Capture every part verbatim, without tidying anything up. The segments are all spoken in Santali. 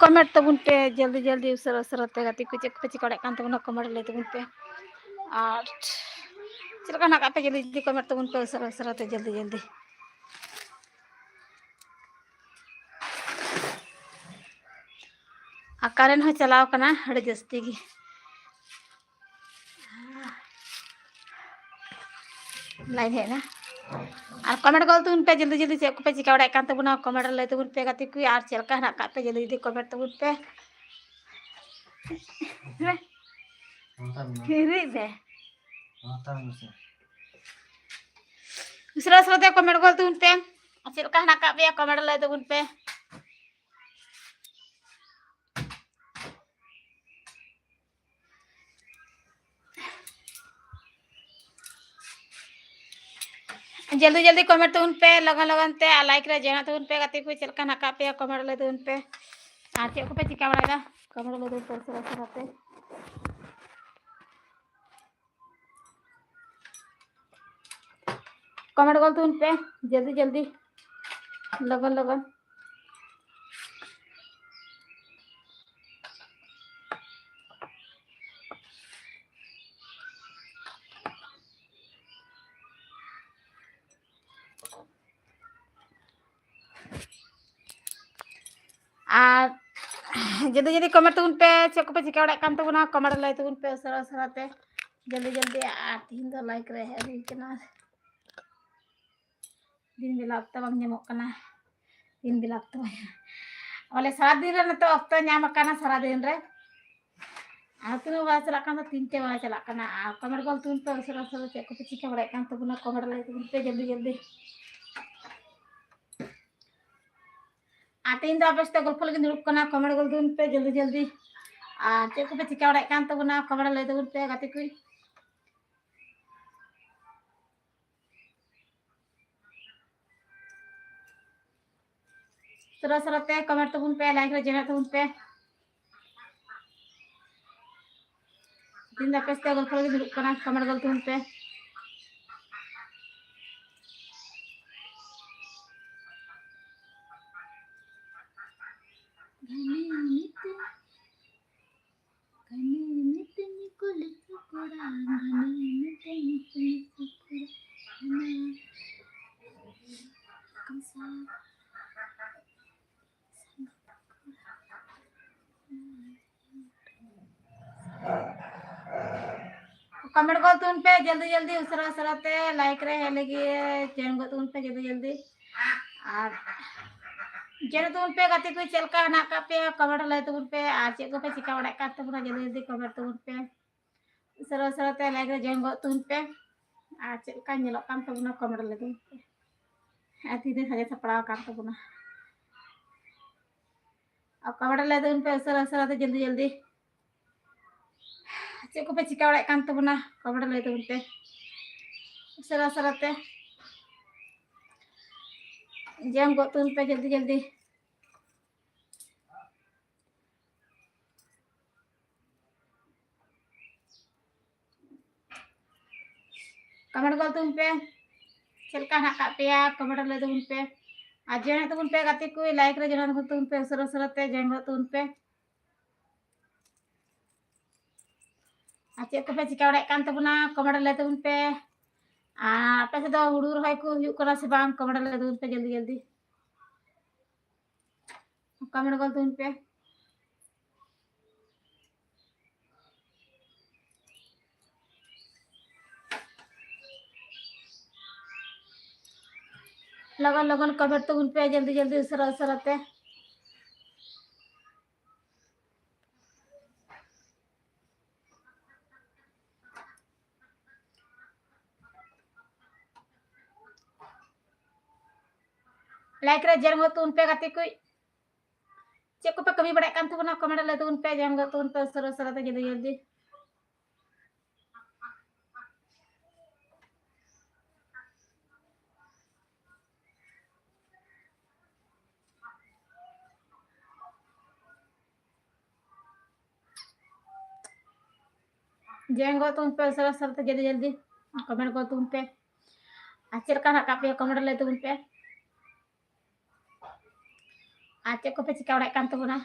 comment ᱛᱟᱵᱚᱱ ᱯᱮ ᱡᱚᱞᱫᱤ ᱡᱚᱞᱫᱤ, ᱩᱥᱟᱹᱨᱟ ᱩᱥᱟᱹᱨᱟ ᱛᱮ᱾ ᱜᱟᱛᱮ ᱠᱚ, ᱪᱮᱫ ᱠᱚᱯᱮ ᱪᱤᱠᱟ ᱵᱟᱲᱟᱭᱮᱫ ᱠᱟᱱ ᱛᱟᱵᱚᱱᱟ, comment ᱨᱮ ᱞᱟᱹᱭ ᱛᱟᱵᱚᱱ ᱯᱮ᱾ ᱟᱨ ᱪᱮᱫ ᱞᱮᱠᱟ ᱦᱮᱱᱟᱜ ᱟᱠᱟᱫ ᱯᱮ, ᱡᱚᱞᱫᱤ ᱡᱚᱞᱫᱤ comment ᱛᱟᱵᱚᱱ ᱯᱮ, ᱩᱥᱟᱹᱨᱟ ᱩᱥᱟᱹᱨᱟ ᱛᱮ, ᱡᱚᱞᱫᱤ ᱡᱚᱞᱫᱤ᱾ ᱟᱨ current ᱦᱚᱸ ᱪᱟᱞᱟᱣ ᱠᱟᱱᱟ ᱟᱹᱰᱤ ᱡᱟᱹᱥᱛᱤ ᱜᱮ᱾ Line ᱦᱮᱡ ᱮᱱᱟ᱾ ᱟᱨ comment ᱜᱚᱫ ᱛᱟᱵᱚᱱ ᱯᱮ ᱡᱚᱞᱫᱤ ᱡᱚᱞᱫᱤ, ᱪᱮᱫ ᱠᱚᱯᱮ ᱪᱤᱠᱟ ᱵᱟᱲᱟᱭᱮᱫ ᱠᱟᱱ ᱛᱟᱵᱚᱱᱟ, comment ᱨᱮ ᱞᱟᱹᱭ ᱛᱟᱵᱚᱱ ᱯᱮ ᱜᱟᱛᱮ ᱠᱚ᱾ ᱟᱨ ᱪᱮᱫ ᱞᱮᱠᱟ ᱦᱮᱱᱟᱜ ᱟᱠᱟᱫ ᱯᱮ, ᱡᱚᱞᱫᱤ ᱡᱚᱞᱫᱤ comment ᱛᱟᱵᱚᱱ ᱯᱮ᱾ ᱦᱤᱨᱤᱡ ᱯᱮ᱾ ᱩᱥᱟᱹᱨᱟ ᱩᱥᱟᱹᱨᱟ ᱛᱮ comment ᱜᱚᱫ ᱛᱟᱵᱚᱱ ᱯᱮ᱾ ᱟᱨ ᱪᱮᱫ ᱞᱮᱠᱟ ᱦᱮᱱᱟᱜ ᱟᱠᱟᱫ ᱯᱮᱭᱟ, comment ᱨᱮ ᱞᱟᱹᱭ ᱛᱟᱵᱚᱱ ᱯᱮ᱾ ᱡᱚᱞᱫᱤ ᱡᱚᱞᱫᱤ comment ᱛᱟᱵᱚᱱ ᱯᱮ ᱞᱚᱜᱚᱱ ᱞᱚᱜᱚᱱ ᱛᱮ, ᱟᱨ like ᱨᱮ join ᱛᱟᱵᱚᱱ ᱯᱮ ᱜᱟᱛᱮ ᱠᱚ᱾ ᱪᱮᱫ ᱞᱮᱠᱟ ᱦᱮᱱᱟᱜ ᱟᱠᱟᱫ ᱯᱮᱭᱟ, comment ᱨᱮ ᱞᱟᱹᱭ ᱛᱟᱵᱚᱱ ᱯᱮ᱾ ᱟᱨ ᱪᱮᱫ ᱠᱚᱯᱮ ᱪᱤᱠᱟ ᱵᱟᱲᱟᱭᱮᱫᱟ, comment ᱨᱮ ᱞᱟᱹᱭ ᱛᱟᱵᱚᱱ ᱯᱮ ᱩᱥᱟᱹᱨᱟ ᱩᱥᱟᱹᱨᱟ ᱛᱮ᱾ Comment ᱜᱚᱫ ᱛᱟᱵᱚᱱ ᱯᱮ ᱡᱚᱞᱫᱤ ᱡᱚᱞᱫᱤ, ᱞᱚᱜᱚᱱ ᱞᱚᱜᱚᱱ᱾ ᱟᱨ ᱡᱚᱞᱫᱤ ᱡᱚᱞᱫᱤ comment ᱛᱟᱵᱚᱱ ᱯᱮ, ᱪᱮᱫ ᱠᱚᱯᱮ ᱪᱤᱠᱟ ᱵᱟᱲᱟᱭᱮᱫ ᱠᱟᱱ ᱛᱟᱵᱚᱱᱟ, comment ᱨᱮ ᱞᱟᱹᱭ ᱛᱟᱵᱚᱱ ᱯᱮ ᱩᱥᱟᱹᱨᱟ ᱩᱥᱟᱹᱨᱟ ᱛᱮ, ᱡᱚᱞᱫᱤ ᱡᱚᱞᱫᱤ᱾ ᱟᱨ ᱛᱤᱦᱤᱧ ᱫᱚ like ᱨᱮ ᱦᱮᱡ ᱦᱩᱭ ᱠᱟᱱᱟ, ᱫᱤᱱ ᱵᱮᱞᱟ ᱚᱠᱛᱚ ᱵᱟᱝ ᱧᱟᱢᱚᱜ ᱠᱟᱱᱟ, ᱫᱤᱱ ᱵᱮᱞᱟ ᱚᱠᱛᱚ ᱵᱟᱝ ᱧᱟᱢᱚᱜ-, ᱵᱚᱞᱮ ᱥᱟᱨᱟ ᱫᱤᱱ ᱨᱮ ᱱᱤᱛᱚᱜ ᱚᱠᱛᱚ ᱧᱟᱢ ᱟᱠᱟᱱᱟ, ᱥᱟᱨᱟ ᱫᱤᱱ ᱨᱮ᱾ ᱟᱨ ᱛᱤᱱᱟᱹᱜ ᱵᱟᱡᱮ ᱪᱟᱞᱟᱜ ᱠᱟᱱᱟ? ᱛᱤᱱᱴᱮ ᱵᱟᱡᱮ ᱪᱟᱞᱟᱜ ᱠᱟᱱᱟ᱾ ᱟᱨ comment ᱜᱚᱫ ᱛᱟᱵᱚᱱ ᱯᱮ ᱩᱥᱟᱹᱨᱟ ᱩᱥᱟᱹᱨᱟ, ᱪᱮᱫ ᱠᱚᱯᱮ ᱪᱤᱠᱟ ᱵᱟᱲᱟᱭᱮᱫ ᱠᱟᱱ ᱛᱟᱵᱚᱱᱟ, comment ᱨᱮ ᱞᱟᱹᱭ ᱛᱟᱵᱚᱱ ᱯᱮ ᱡᱚᱞᱫᱤ ᱡᱚᱞᱫᱤ᱾ ᱟᱨ ᱛᱮᱦᱮᱧ ᱫᱚ ᱟᱯᱮ ᱥᱟᱛᱮ ᱜᱚᱞᱯᱷᱚ ᱞᱟᱹᱜᱤᱫ ᱫᱩᱲᱩᱵ ᱠᱟᱱᱟ, comment ᱜᱚᱫ ᱛᱟᱵᱚᱱ ᱯᱮ ᱡᱚᱞᱫᱤ ᱡᱚᱞᱫᱤ᱾ ᱟᱨ ᱪᱮᱫ ᱠᱚᱯᱮ ᱪᱤᱠᱟ ᱵᱟᱲᱟᱭᱮᱫ ᱠᱟᱱ ᱛᱟᱵᱚᱱᱟ, comment ᱨᱮ ᱞᱟᱹᱭ ᱛᱟᱵᱚᱱ ᱯᱮ ᱜᱟᱛᱮ ᱠᱚ᱾ ᱥᱚᱨᱟ ᱥᱚᱨᱟ ᱛᱮ comment ᱛᱟᱵᱚᱱ ᱯᱮ, like ᱨᱮ join ᱛᱟᱵᱚᱱ ᱯᱮ᱾ ᱛᱤᱦᱤᱧ ᱫᱚ ᱟᱯᱮ ᱥᱟᱛᱮ ᱜᱚᱞᱯᱷᱚ ᱞᱟᱹᱜᱤᱫ ᱫᱩᱲᱩᱵ ᱠᱟᱱᱟ, comment ᱜᱚᱫ ᱛᱟᱵᱚᱱ ᱯᱮ᱾ ᱜᱷᱟᱱᱮ ᱢᱤᱫ ᱜᱷᱟᱱᱮ ᱢᱤᱫ ᱠᱚᱞᱮᱡᱽ ᱠᱚᱲᱟ, ᱜᱷᱟᱱᱮ ᱢᱤᱫ ᱠᱚᱞᱮᱡᱽ ᱠᱚᱲᱟ, ᱜᱷᱟᱱᱮ ᱠᱚᱢᱥᱟ᱾ ᱠᱚᱢᱮᱱᱴ ᱜᱚᱫ ᱛᱟᱵᱚᱱ ᱯᱮ ᱡᱚᱞᱫᱤ ᱡᱚᱞᱫᱤ, ᱩᱥᱟᱹᱨᱟ ᱩᱥᱟᱹᱨᱟ ᱛᱮ ᱞᱟᱭᱤᱠ ᱨᱮ ᱦᱮᱡ ᱞᱟᱹᱜᱤᱫ ᱡᱚᱭᱮᱱ ᱜᱚᱫ ᱛᱟᱵᱚᱱ ᱯᱮ ᱡᱚᱞᱫᱤ ᱡᱚᱞᱫᱤ᱾ ᱟᱨ ᱡᱚᱭᱮᱱ ᱛᱟᱵᱚᱱ ᱯᱮ ᱜᱟᱛᱮ ᱠᱚ, ᱪᱮᱫ ᱞᱮᱠᱟ ᱦᱮᱱᱟᱜ ᱟᱠᱟᱫ ᱯᱮᱭᱟ ᱠᱚᱢᱮᱱᱴ ᱨᱮ ᱞᱟᱹᱭ ᱛᱟᱵᱚᱱ ᱯᱮ, ᱟᱨ ᱪᱮᱫ ᱠᱚᱯᱮ ᱪᱤᱠᱟ ᱵᱟᱲᱟᱭᱮᱫ ᱠᱟᱱ ᱛᱟᱵᱚᱱᱟ ᱡᱚᱞᱫᱤ ᱡᱚᱞᱫᱤ ᱠᱚᱢᱮᱱᱴ ᱛᱟᱵᱚᱱ ᱯᱮ, ᱩᱥᱟᱹᱨᱟ ᱩᱥᱟᱹᱨᱟ ᱛᱮ ᱞᱟᱭᱤᱠ ᱨᱮ ᱡᱚᱭᱮᱱ ᱜᱚᱫ ᱛᱟᱵᱚᱱ ᱯᱮ᱾ ᱟᱨ ᱪᱮᱫ ᱞᱮᱠᱟ ᱧᱮᱞᱚᱜ ᱠᱟᱱ ᱛᱟᱵᱚᱱᱟ ᱠᱚᱢᱮᱱᱴ ᱨᱮ ᱞᱟᱹᱭ ᱛᱟᱵᱚᱱ ᱯᱮ, ᱟᱨ ᱛᱤᱱᱟᱹᱜ ᱥᱟᱡᱟᱣ ᱥᱟᱯᱲᱟᱣ ᱟᱠᱟᱱ ᱛᱟᱵᱚᱱᱟ᱾ ᱟᱨ ᱠᱚᱢᱮᱱᱴ ᱨᱮ ᱞᱟᱹᱭ ᱛᱟᱵᱚᱱ ᱯᱮ ᱩᱥᱟᱹᱨᱟ ᱩᱥᱟᱹᱨᱟ ᱛᱮ ᱡᱚᱞᱫᱤ ᱡᱚᱞᱫᱤ᱾ ᱪᱮᱫ ᱠᱚᱯᱮ ᱪᱤᱠᱟ ᱵᱟᱲᱟᱭᱮᱫ ᱠᱟᱱ ᱛᱟᱵᱚᱱᱟ ᱠᱚᱢᱮᱱᱴ ᱨᱮ ᱞᱟᱹᱭ ᱛᱟᱵᱚᱱ ᱯᱮ ᱩᱥᱟᱹᱨᱟ ᱩᱥᱟᱹᱨᱟ ᱛᱮ᱾ ᱡᱚᱭᱮᱱ ᱜᱚᱫ ᱛᱟᱵᱚᱱ ᱯᱮ ᱡᱚᱞᱫᱤ ᱡᱚᱞᱫᱤ᱾ ᱠᱚᱢᱮᱱᱴ ᱜᱚᱫ ᱛᱟᱵᱚᱱ ᱯᱮ, ᱪᱮᱫ ᱞᱮᱠᱟ ᱦᱮᱱᱟᱜ ᱟᱠᱟᱫ ᱯᱮᱭᱟ ᱠᱚᱢᱮᱱᱴ ᱨᱮ ᱞᱟᱹᱭ ᱛᱟᱵᱚᱱ ᱯᱮ᱾ ᱟᱨ ᱡᱚᱭᱮᱱ ᱛᱟᱵᱚᱱ ᱯᱮ ᱜᱟᱛᱮ ᱠᱚ, ᱞᱟᱭᱤᱠ ᱨᱮ ᱡᱚᱭᱮᱱ ᱛᱟᱵᱚᱱ ᱯᱮ, ᱩᱥᱟᱹᱨᱟ ᱩᱥᱟᱹᱨᱟ ᱛᱮ ᱡᱚᱭᱮᱱ ᱜᱚᱫ ᱛᱟᱵᱚᱱ ᱯᱮ᱾ ᱟᱨ ᱪᱮᱫ ᱠᱚᱯᱮ ᱪᱤᱠᱟ ᱵᱟᱲᱟᱭᱮᱫ ᱠᱟᱱ ᱛᱟᱵᱚᱱᱟ ᱠᱚᱢᱮᱱᱴ ᱨᱮ ᱞᱟᱹᱭ ᱛᱟᱵᱚᱱ ᱯᱮ᱾ ᱟᱨ ᱟᱯᱮ ᱥᱮᱫ ᱫᱚ ᱦᱩᱲᱩ ᱨᱚᱦᱚᱭ ᱠᱚ ᱦᱩᱭᱩᱜ ᱠᱟᱱᱟ ᱥᱮ ᱵᱟᱝ ᱠᱚᱢᱮᱱᱴ ᱨᱮ ᱞᱟᱹᱭ ᱛᱟᱵᱚᱱ ᱯᱮ ᱡᱚᱞᱫᱤ ᱡᱚᱞᱫᱤ᱾ ᱠᱚᱢᱮᱱᱴ ᱜᱚᱫ ᱛᱟᱵᱚᱱ ᱯᱮ᱾ ᱞᱚᱜᱚᱱ ᱞᱚᱜᱚᱱ ᱠᱚᱢᱮᱱᱴ ᱛᱟᱵᱚᱱ ᱯᱮ ᱡᱚᱞᱫᱤ ᱡᱚᱞᱫᱤ ᱩᱥᱟᱹᱨᱟ ᱩᱥᱟᱹᱨᱟ ᱛᱮ᱾ ᱞᱟᱭᱤᱠ ᱨᱮ ᱡᱚᱭᱮᱱ ᱜᱚᱫ ᱛᱟᱵᱚᱱ ᱯᱮ ᱜᱟᱛᱮ ᱠᱚ᱾ ᱪᱮᱫ ᱠᱚᱯᱮ ᱠᱟᱹᱢᱤ ᱵᱟᱲᱟᱭᱮᱫ ᱠᱟᱱ ᱛᱟᱵᱚᱱᱟ ᱠᱚᱢᱮᱱᱴ ᱨᱮ ᱞᱟᱹᱭ ᱛᱟᱵᱚᱱ ᱯᱮ, ᱡᱚᱭᱮᱱ ᱜᱚᱫ ᱛᱟᱵᱚᱱ ᱯᱮ ᱩᱥᱟᱹᱨᱟ ᱩᱥᱟᱹᱨᱟ ᱛᱮ ᱡᱚᱞᱫᱤ ᱡᱚᱞᱫᱤ᱾ ᱡᱚᱭᱮᱱ ᱜᱚᱫ ᱛᱟᱵᱚᱱ ᱯᱮ ᱩᱥᱟᱹᱨᱟ ᱩᱥᱟᱹᱨᱟ ᱛᱮ ᱡᱚᱞᱫᱤ ᱡᱚᱞᱫᱤ᱾ ᱠᱚᱢᱮᱱᱴ ᱜᱚᱫ ᱛᱟᱵᱚᱱ ᱯᱮ᱾ ᱟᱨ ᱪᱮᱫ ᱞᱮᱠᱟ ᱦᱮᱱᱟᱜ ᱟᱠᱟᱫ ᱯᱮᱭᱟ ᱠᱚᱢᱮᱱᱴ ᱨᱮ ᱞᱟᱹᱭ ᱛᱟᱵᱚᱱ ᱯᱮ᱾ ᱟᱨ ᱪᱮᱫ ᱠᱚᱯᱮ ᱪᱤᱠᱟ ᱵᱟᱲᱟᱭᱮᱫ ᱠᱟᱱ ᱛᱟᱵᱚᱱᱟ?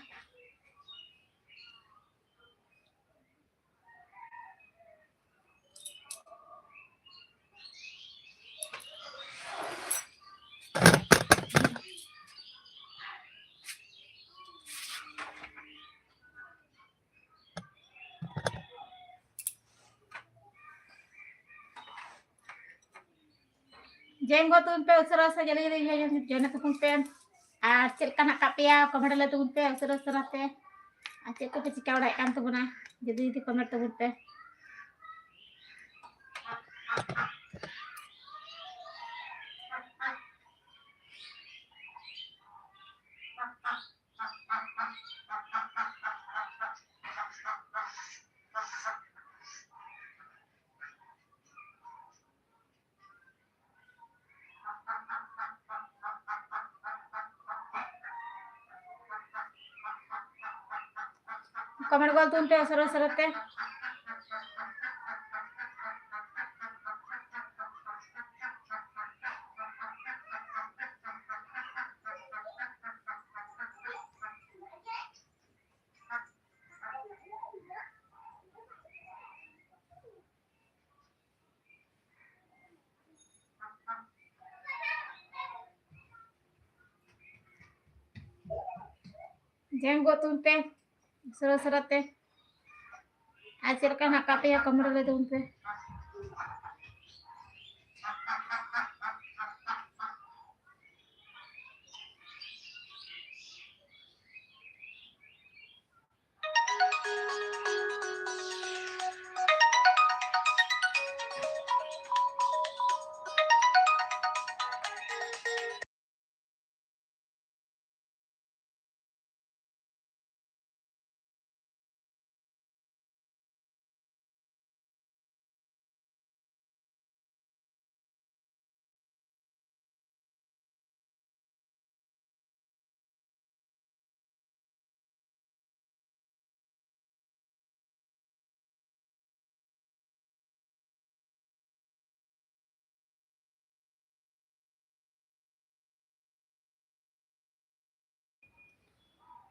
Join ᱜᱚᱫ ᱛᱟᱵᱚᱱ ᱯᱮ, ᱩᱥᱟᱹᱨᱟ ᱩᱥᱟᱹᱨᱟ, ᱡᱚᱞᱫᱤ ᱡᱚᱞᱫᱤ join ᱛᱟᱵᱚᱱ ᱯᱮ᱾ ᱟᱨ ᱪᱮᱫ ᱞᱮᱠᱟ ᱦᱮᱱᱟᱜ ᱟᱠᱟᱫ ᱯᱮᱭᱟ, comment ᱞᱟᱹᱭ ᱛᱟᱵᱚᱱ ᱯᱮ ᱩᱥᱟᱹᱨᱟ ᱩᱥᱟᱹᱨᱟ ᱛᱮ᱾ ᱟᱨ ᱪᱮᱫ ᱠᱚᱯᱮ ᱪᱤᱠᱟ ᱵᱟᱲᱟᱭᱮᱫ ᱠᱟᱱ ᱛᱟᱵᱚᱱᱟ, ᱡᱚᱞᱫᱤ ᱡᱚᱞᱫᱤ comment ᱛᱟᱵᱚᱱ ᱯᱮ᱾ Comment ᱜᱚᱫ ᱛᱟᱵᱚᱱ ᱯᱮ ᱩᱥᱟᱹᱨᱟ ᱩᱥᱟᱹᱨᱟ ᱛᱮ᱾ Join ᱜᱚᱫ ᱛᱟᱵᱚᱱ ᱯᱮ ᱩᱥᱟᱹᱨᱟ ᱩᱥᱟᱹᱨᱟ ᱛᱮ᱾ ᱟᱨ ᱪᱮᱫ ᱞᱮᱠᱟ ᱦᱮᱱᱟᱜ ᱟᱠᱟᱫ ᱯᱮᱭᱟ, comment ᱨᱮ ᱞᱟᱹᱭ ᱛᱟᱵᱚᱱ ᱯᱮ᱾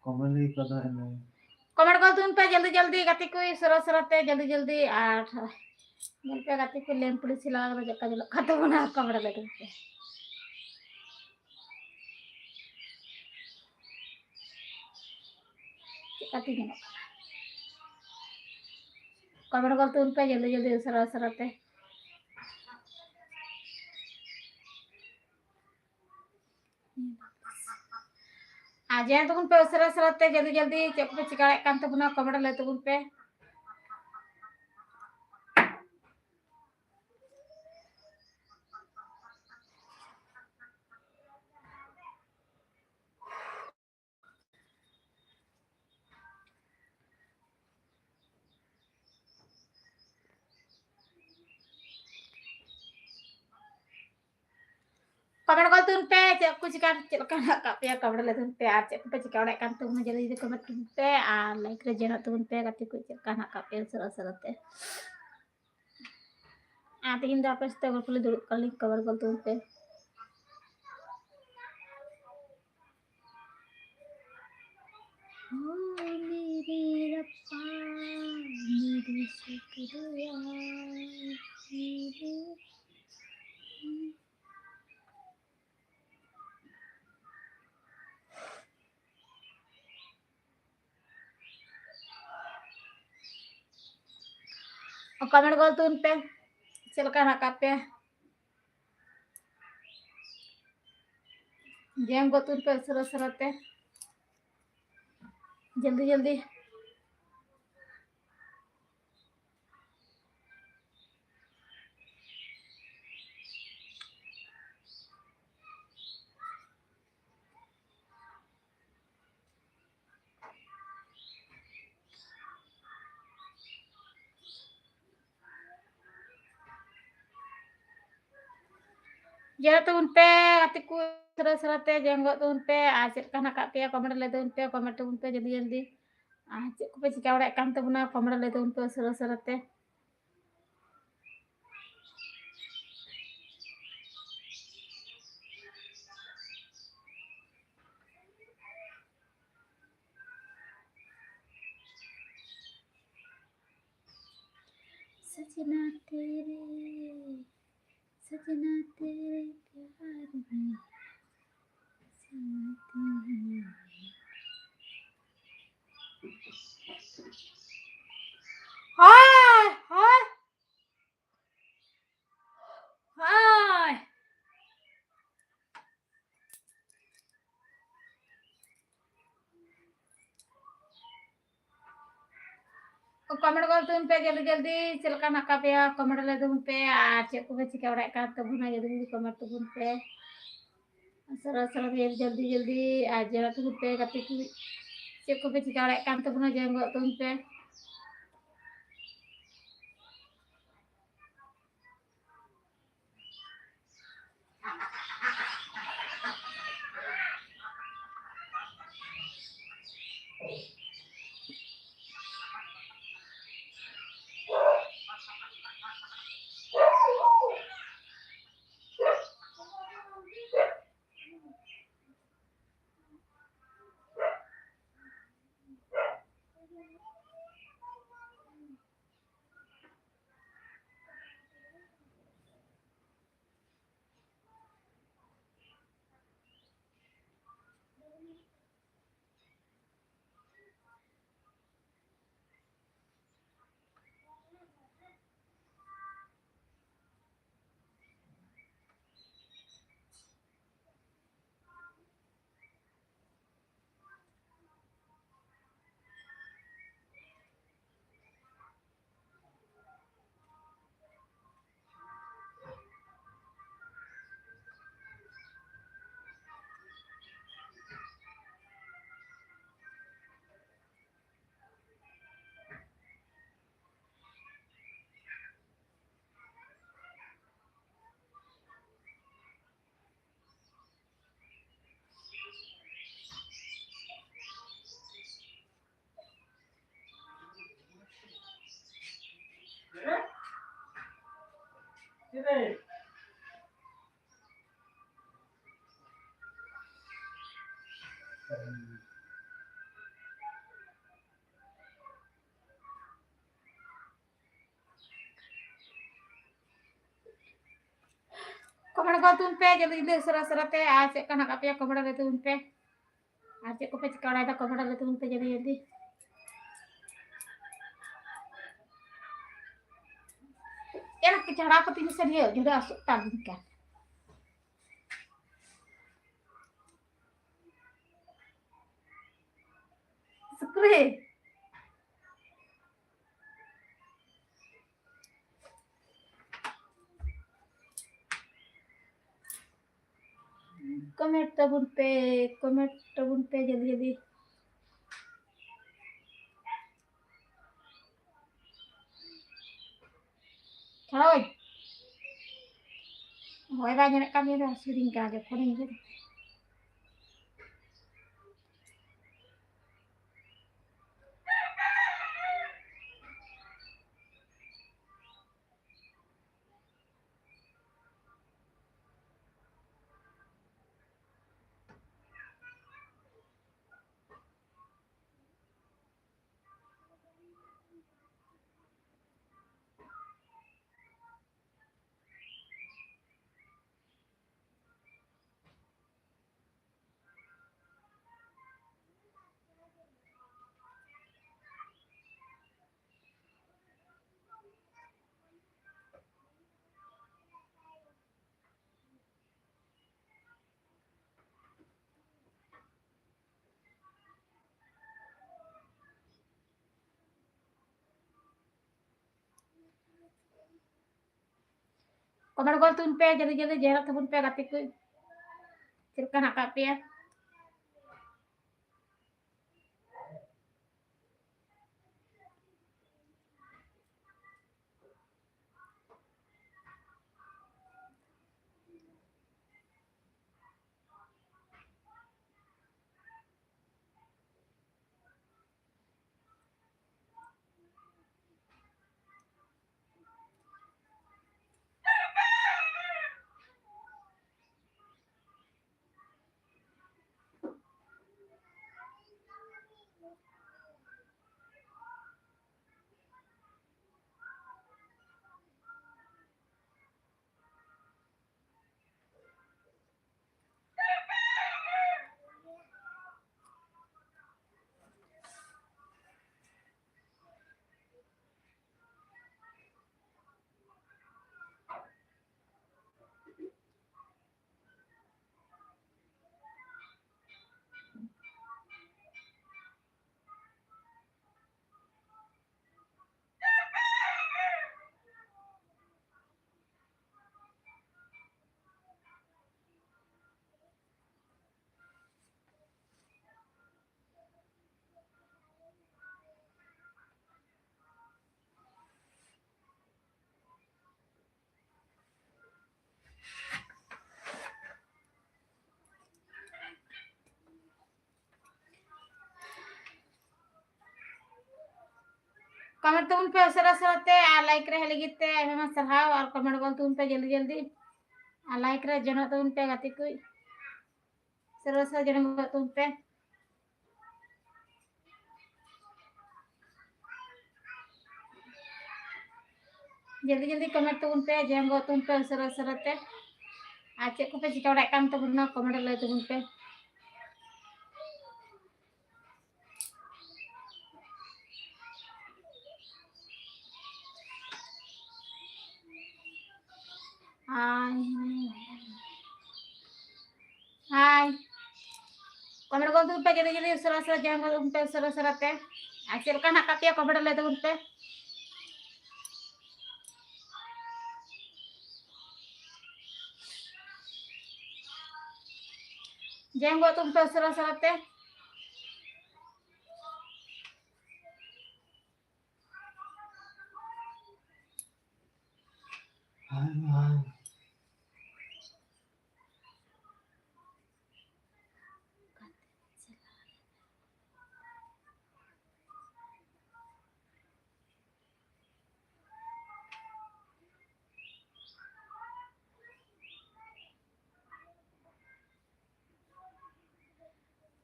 ᱠᱚᱢᱮᱰᱤ ᱠᱚᱫᱚ ᱮᱱᱮ᱾ ᱠᱚᱢᱮᱰᱤ ᱠᱚ ᱛᱩᱱ ᱯᱮ ᱡᱚᱞᱫᱤ ᱡᱚᱞᱫᱤ, ᱜᱟᱛᱮ ᱠᱚ ᱥᱚᱨᱚ ᱥᱚᱨᱚ ᱛᱮ ᱡᱚᱞᱫᱤ ᱡᱚᱞᱫᱤ᱾ ᱟᱨ ᱧᱮᱞ ᱯᱮ ᱜᱟᱛᱮ ᱠᱚ, ᱞᱮᱢ ᱯᱩᱞᱤᱥ ᱞᱟᱜᱟᱣ ᱠᱟᱛᱮ ᱪᱮᱫ ᱞᱮᱠᱟ ᱧᱮᱞᱚᱜ ᱠᱟᱱ ᱛᱟᱵᱚᱱᱟ, ᱠᱚᱢᱮᱰᱤ ᱞᱟᱹᱜᱤᱫ ᱛᱮ᱾ ᱪᱮᱫ ᱠᱟᱛᱮ ᱧᱮᱞᱚᱜ ᱠᱟᱱᱟ? ᱠᱚᱢᱮᱰᱤ ᱠᱚ ᱛᱩᱱ ᱯᱮ ᱡᱚᱞᱫᱤ ᱡᱚᱞᱫᱤ, ᱩᱥᱟᱹᱨᱟ ᱩᱥᱟᱹᱨᱟ ᱛᱮ᱾ ᱟᱨ ᱡᱚᱭᱮᱱ ᱛᱟᱵᱚᱱ ᱯᱮ ᱩᱥᱟᱹᱨᱟ ᱩᱥᱟᱹᱨᱟ ᱛᱮ, ᱡᱚᱞᱫᱤ ᱡᱚᱞᱫᱤ᱾ ᱪᱮᱫ ᱠᱚᱯᱮ ᱪᱤᱠᱟᱹᱭᱮᱫ ᱠᱟᱱ ᱛᱟᱵᱚᱱᱟ, ᱠᱚᱢᱮᱱᱴ ᱨᱮ ᱞᱟᱹᱭ ᱛᱟᱵᱚᱱ ᱯᱮ᱾ ᱠᱚᱢᱮᱱᱴ ᱜᱚᱞ ᱛᱟᱵᱚᱱ ᱯᱮ, ᱪᱮᱫ ᱠᱚ ᱪᱤᱠᱟ, ᱪᱮᱫ ᱞᱮᱠᱟ ᱦᱮᱱᱟᱜ ᱟᱠᱟᱫ ᱯᱮᱭᱟ, ᱠᱚᱢᱮᱱᱴ ᱞᱟᱹᱭ ᱛᱟᱵᱚᱱ ᱯᱮ᱾ ᱟᱨ ᱪᱮᱫ ᱠᱚᱯᱮ ᱪᱤᱠᱟ ᱵᱟᱲᱟᱭᱮᱫ ᱠᱟᱱ ᱛᱟᱵᱚᱱᱟ, ᱡᱚᱞᱫᱤ ᱡᱚᱞᱫᱤ ᱠᱚᱢᱮᱱᱴ ᱛᱟᱵᱚᱱ ᱯᱮ ᱟᱨ ᱞᱟᱭᱤᱠ ᱨᱮ ᱡᱚᱭᱮᱱᱚᱜ ᱛᱟᱵᱚᱱ ᱯᱮ ᱜᱟᱛᱮ ᱠᱚ, ᱪᱮᱫ ᱞᱮᱠᱟ ᱦᱮᱱᱟᱜ ᱟᱠᱟᱫ ᱯᱮᱭᱟ ᱩᱥᱟᱹᱨᱟ ᱩᱥᱟᱹᱨᱟ ᱛᱮ᱾ ᱟᱨ ᱛᱮᱦᱮᱧ ᱫᱚ ᱟᱯᱮ ᱥᱟᱛᱮ ᱜᱚᱞᱯᱚ ᱞᱮ ᱫᱩᱲᱩᱵ ᱠᱟᱱᱟ ᱞᱤᱧ, ᱠᱚᱢᱮᱱᱴ ᱜᱚᱞ ᱛᱟᱵᱚᱱ ᱯᱮ᱾ ओ मेरे रब्बा, मेरे शुक्रिया, मेरे ᱠᱚᱢᱮᱱᱴ ᱜᱚᱞ ᱛᱟᱵᱚᱱ ᱯᱮ, ᱪᱮᱫ ᱞᱮᱠᱟ ᱦᱮᱱᱟᱜ ᱟᱠᱟᱫ ᱯᱮᱭᱟ? ᱡᱚᱭᱮᱱ ᱜᱚᱫ ᱛᱟᱵᱚᱱ ᱯᱮ ᱩᱥᱟᱹᱨᱟ ᱩᱥᱟᱹᱨᱟ ᱛᱮ, ᱡᱚᱞᱫᱤ ᱡᱚᱞᱫᱤ᱾ ᱡᱚᱭᱮᱱ ᱛᱟᱵᱚᱱ ᱯᱮ ᱜᱟᱛᱮ ᱠᱚ, ᱩᱥᱟᱹᱨᱟ ᱩᱥᱟᱹᱨᱟ ᱛᱮ ᱡᱚᱭᱮᱱ ᱜᱚᱫ ᱛᱟᱵᱚᱱ ᱯᱮ᱾ ᱟᱨ ᱪᱮᱫ ᱞᱮᱠᱟ ᱦᱮᱱᱟᱜ ᱟᱠᱟᱫ ᱯᱮᱭᱟ, ᱠᱚᱢᱮᱱᱴ ᱞᱟᱹᱭ ᱛᱟᱵᱚᱱ ᱯᱮ, ᱠᱚᱢᱮᱱᱴ ᱛᱟᱵᱚᱱ ᱯᱮ ᱡᱚᱞᱫᱤ ᱡᱚᱞᱫᱤ᱾ ᱟᱨ ᱪᱮᱫ ᱠᱚᱯᱮ ᱪᱤᱠᱟ ᱵᱟᱲᱟᱭᱮᱫ ᱠᱟᱱ ᱛᱟᱵᱚᱱᱟ, ᱠᱚᱢᱮᱱᱴ ᱞᱟᱹᱭ ᱛᱟᱵᱚᱱ ᱯᱮ ᱩᱥᱟᱹᱨᱟ ᱩᱥᱟᱹᱨᱟ ᱛᱮ᱾ सजना तेरे, सजना तेरे प्यार में, सजना तेरे। हाय, हाय। ᱦᱳᱭ᱾ ᱠᱚᱢᱮᱱᱴ ᱜᱚᱫ ᱛᱟᱵᱚᱱ ᱯᱮ ᱡᱚᱞᱫᱤ ᱡᱚᱞᱫᱤ, ᱪᱮᱫ ᱞᱮᱠᱟ ᱢᱮᱱᱟᱜ ᱟᱠᱟᱫ ᱯᱮᱭᱟ? ᱠᱚᱢᱮᱱᱴ ᱞᱟᱹᱭ ᱛᱟᱵᱚᱱ ᱯᱮ, ᱟᱨ ᱪᱮᱫ ᱠᱚᱯᱮ ᱪᱤᱠᱟᱹ ᱵᱟᱲᱟᱭᱮᱫ ᱠᱟᱱ ᱛᱟᱵᱚᱱᱟ, ᱡᱚᱞᱫᱤ ᱡᱚᱞᱫᱤ ᱠᱚᱢᱮᱱᱴ ᱛᱟᱵᱚᱱ ᱯᱮ᱾ ᱥᱟᱨᱟ ᱥᱟᱨᱟ ᱫᱤᱱ ᱡᱚᱞᱫᱤ ᱡᱚᱞᱫᱤ, ᱟᱨ ᱡᱚᱲᱟ ᱛᱟᱵᱚᱱ ᱯᱮ ᱜᱟᱛᱮ ᱠᱚ, ᱪᱮᱫ ᱠᱚᱯᱮ ᱪᱤᱠᱟᱹ ᱵᱟᱲᱟᱭᱮᱫ ᱠᱟᱱ ᱛᱟᱵᱚᱱᱟ, ᱡᱚᱭᱮᱱ ᱜᱚᱫ ᱛᱟᱵᱚᱱ ᱯᱮ᱾ ᱛᱩᱱ ᱯᱮ ᱡᱚᱞᱫᱤ ᱡᱚᱞᱫᱤ ᱩᱥᱟᱹᱨᱟ ᱩᱥᱟᱹᱨᱟ ᱛᱮ, ᱟᱨ ᱪᱮᱫ ᱠᱟᱱᱟ ᱠᱟᱯᱮᱭᱟ ᱠᱚᱢᱮᱱᱴ ᱨᱮ ᱛᱩᱱ ᱯᱮ᱾ ᱟᱨ ᱪᱮᱫ ᱠᱚᱯᱮ ᱪᱤᱠᱟᱹ ᱵᱟᱲᱟᱭᱮᱫᱟ ᱠᱚᱢᱮᱱᱴ ᱨᱮ ᱛᱩᱱ ᱯᱮ ᱡᱚᱞᱫᱤ ᱡᱚᱞᱫᱤ᱾ ᱮᱱ ᱪᱷᱟᱲᱟ ᱠᱚ ᱛᱤᱧ ᱥᱟᱹᱨᱤᱭᱟᱹ ᱡᱩᱫᱟᱹ ᱟᱥᱚᱜ ᱛᱟᱵᱤᱱ ᱠᱟᱱ᱾ ᱥᱩᱠᱨᱤ᱾ ᱠᱚᱢᱮᱱᱴ ᱛᱟᱵᱚᱱ ᱯᱮ, ᱠᱚᱢᱮᱱᱴ ᱛᱟᱵᱚᱱ ᱯᱮ ᱡᱚᱞᱫᱤ ᱡᱚᱞᱫᱤ᱾ ᱪᱷᱟᱲᱟᱣᱟᱹᱧ᱾ ᱦᱚᱭ ᱵᱟᱭ ᱧᱟᱢᱮᱫ ᱠᱟᱱ ᱜᱮᱭᱟ, ᱦᱟᱹᱥᱩᱭᱤᱫᱤᱧ ᱠᱟᱱᱟ ᱡᱚᱠᱷᱚᱱᱤᱧ ᱤᱭᱟᱹ᱾ ᱠᱚᱢᱮᱱᱴ ᱜᱚᱞ ᱛᱟᱵᱚᱱ ᱯᱮ, ᱡᱚᱞᱫᱤ ᱡᱚᱞᱫᱤ ᱡᱚᱦᱟᱨ ᱛᱟᱵᱚᱱ ᱯᱮ ᱜᱟᱛᱮ ᱠᱚ᱾ ᱪᱮᱫ ᱞᱮᱠᱟ ᱦᱮᱱᱟᱜ ᱟᱠᱟᱫ ᱯᱮᱭᱟ? Comment ᱛᱟᱵᱚᱱ ᱯᱮ ᱩᱥᱟᱹᱨᱟ ᱩᱥᱟᱹᱨᱟ ᱛᱮ, ᱟᱨ like ᱨᱮ ᱦᱮᱡ ᱞᱟᱹᱜᱤᱫ ᱛᱮ ᱟᱭᱢᱟ ᱥᱟᱨᱦᱟᱣ, ᱟᱨ comment ᱜᱚᱫ ᱛᱟᱵᱚᱱ ᱯᱮ ᱡᱚᱞᱫᱤ ᱡᱚᱞᱫᱤ, ᱟᱨ like ᱨᱮ join ᱛᱟᱵᱚᱱ ᱯᱮ ᱜᱟᱛᱮ ᱠᱚ, ᱩᱥᱟᱹᱨᱟ ᱩᱥᱟᱹᱨᱟ join ᱜᱚᱫ ᱛᱟᱵᱚᱱ ᱯᱮ᱾ ᱡᱚᱞᱫᱤ ᱡᱚᱞᱫᱤ comment ᱛᱟᱵᱚᱱ ᱯᱮ, join ᱜᱚᱫ ᱛᱟᱵᱚᱱ ᱯᱮ ᱩᱥᱟᱹᱨᱟ ᱩᱥᱟᱹᱨᱟ ᱛᱮ᱾ ᱟᱨ ᱪᱮᱫ ᱠᱚᱯᱮ ᱪᱤᱠᱟᱹ ᱵᱟᱲᱟᱭᱮᱫ ᱠᱟᱱ ᱛᱟᱵᱚᱱᱟ, comment ᱨᱮ ᱞᱟᱹᱭ ᱛᱟᱵᱚᱱ ᱯᱮ᱾ ᱦᱟᱭ᱾ ᱦᱟᱭ᱾ Comment ᱜᱚᱫ ᱛᱟᱵᱚᱱ ᱯᱮ ᱡᱚᱞᱫᱤ ᱡᱚᱞᱫᱤ, ᱩᱥᱟᱹᱨᱟ ᱩᱥᱟᱹᱨᱟ join ᱜᱚᱫ ᱛᱟᱵᱚᱱ ᱯᱮ ᱩᱥᱟᱹᱨᱟ ᱩᱥᱟᱹᱨᱟ ᱛᱮ᱾ ᱟᱨ ᱪᱮᱫ ᱞᱮᱠᱟ ᱦᱮᱱᱟᱜ ᱟᱠᱟᱫ ᱯᱮᱭᱟ, comment ᱨᱮ ᱞᱟᱹᱭ ᱛᱟᱵᱚᱱ ᱯᱮ᱾ Join ᱜᱚᱫ ᱛᱟᱵᱚᱱ ᱯᱮ ᱩᱥᱟᱹᱨᱟ ᱩᱥᱟᱹᱨᱟ ᱛᱮ᱾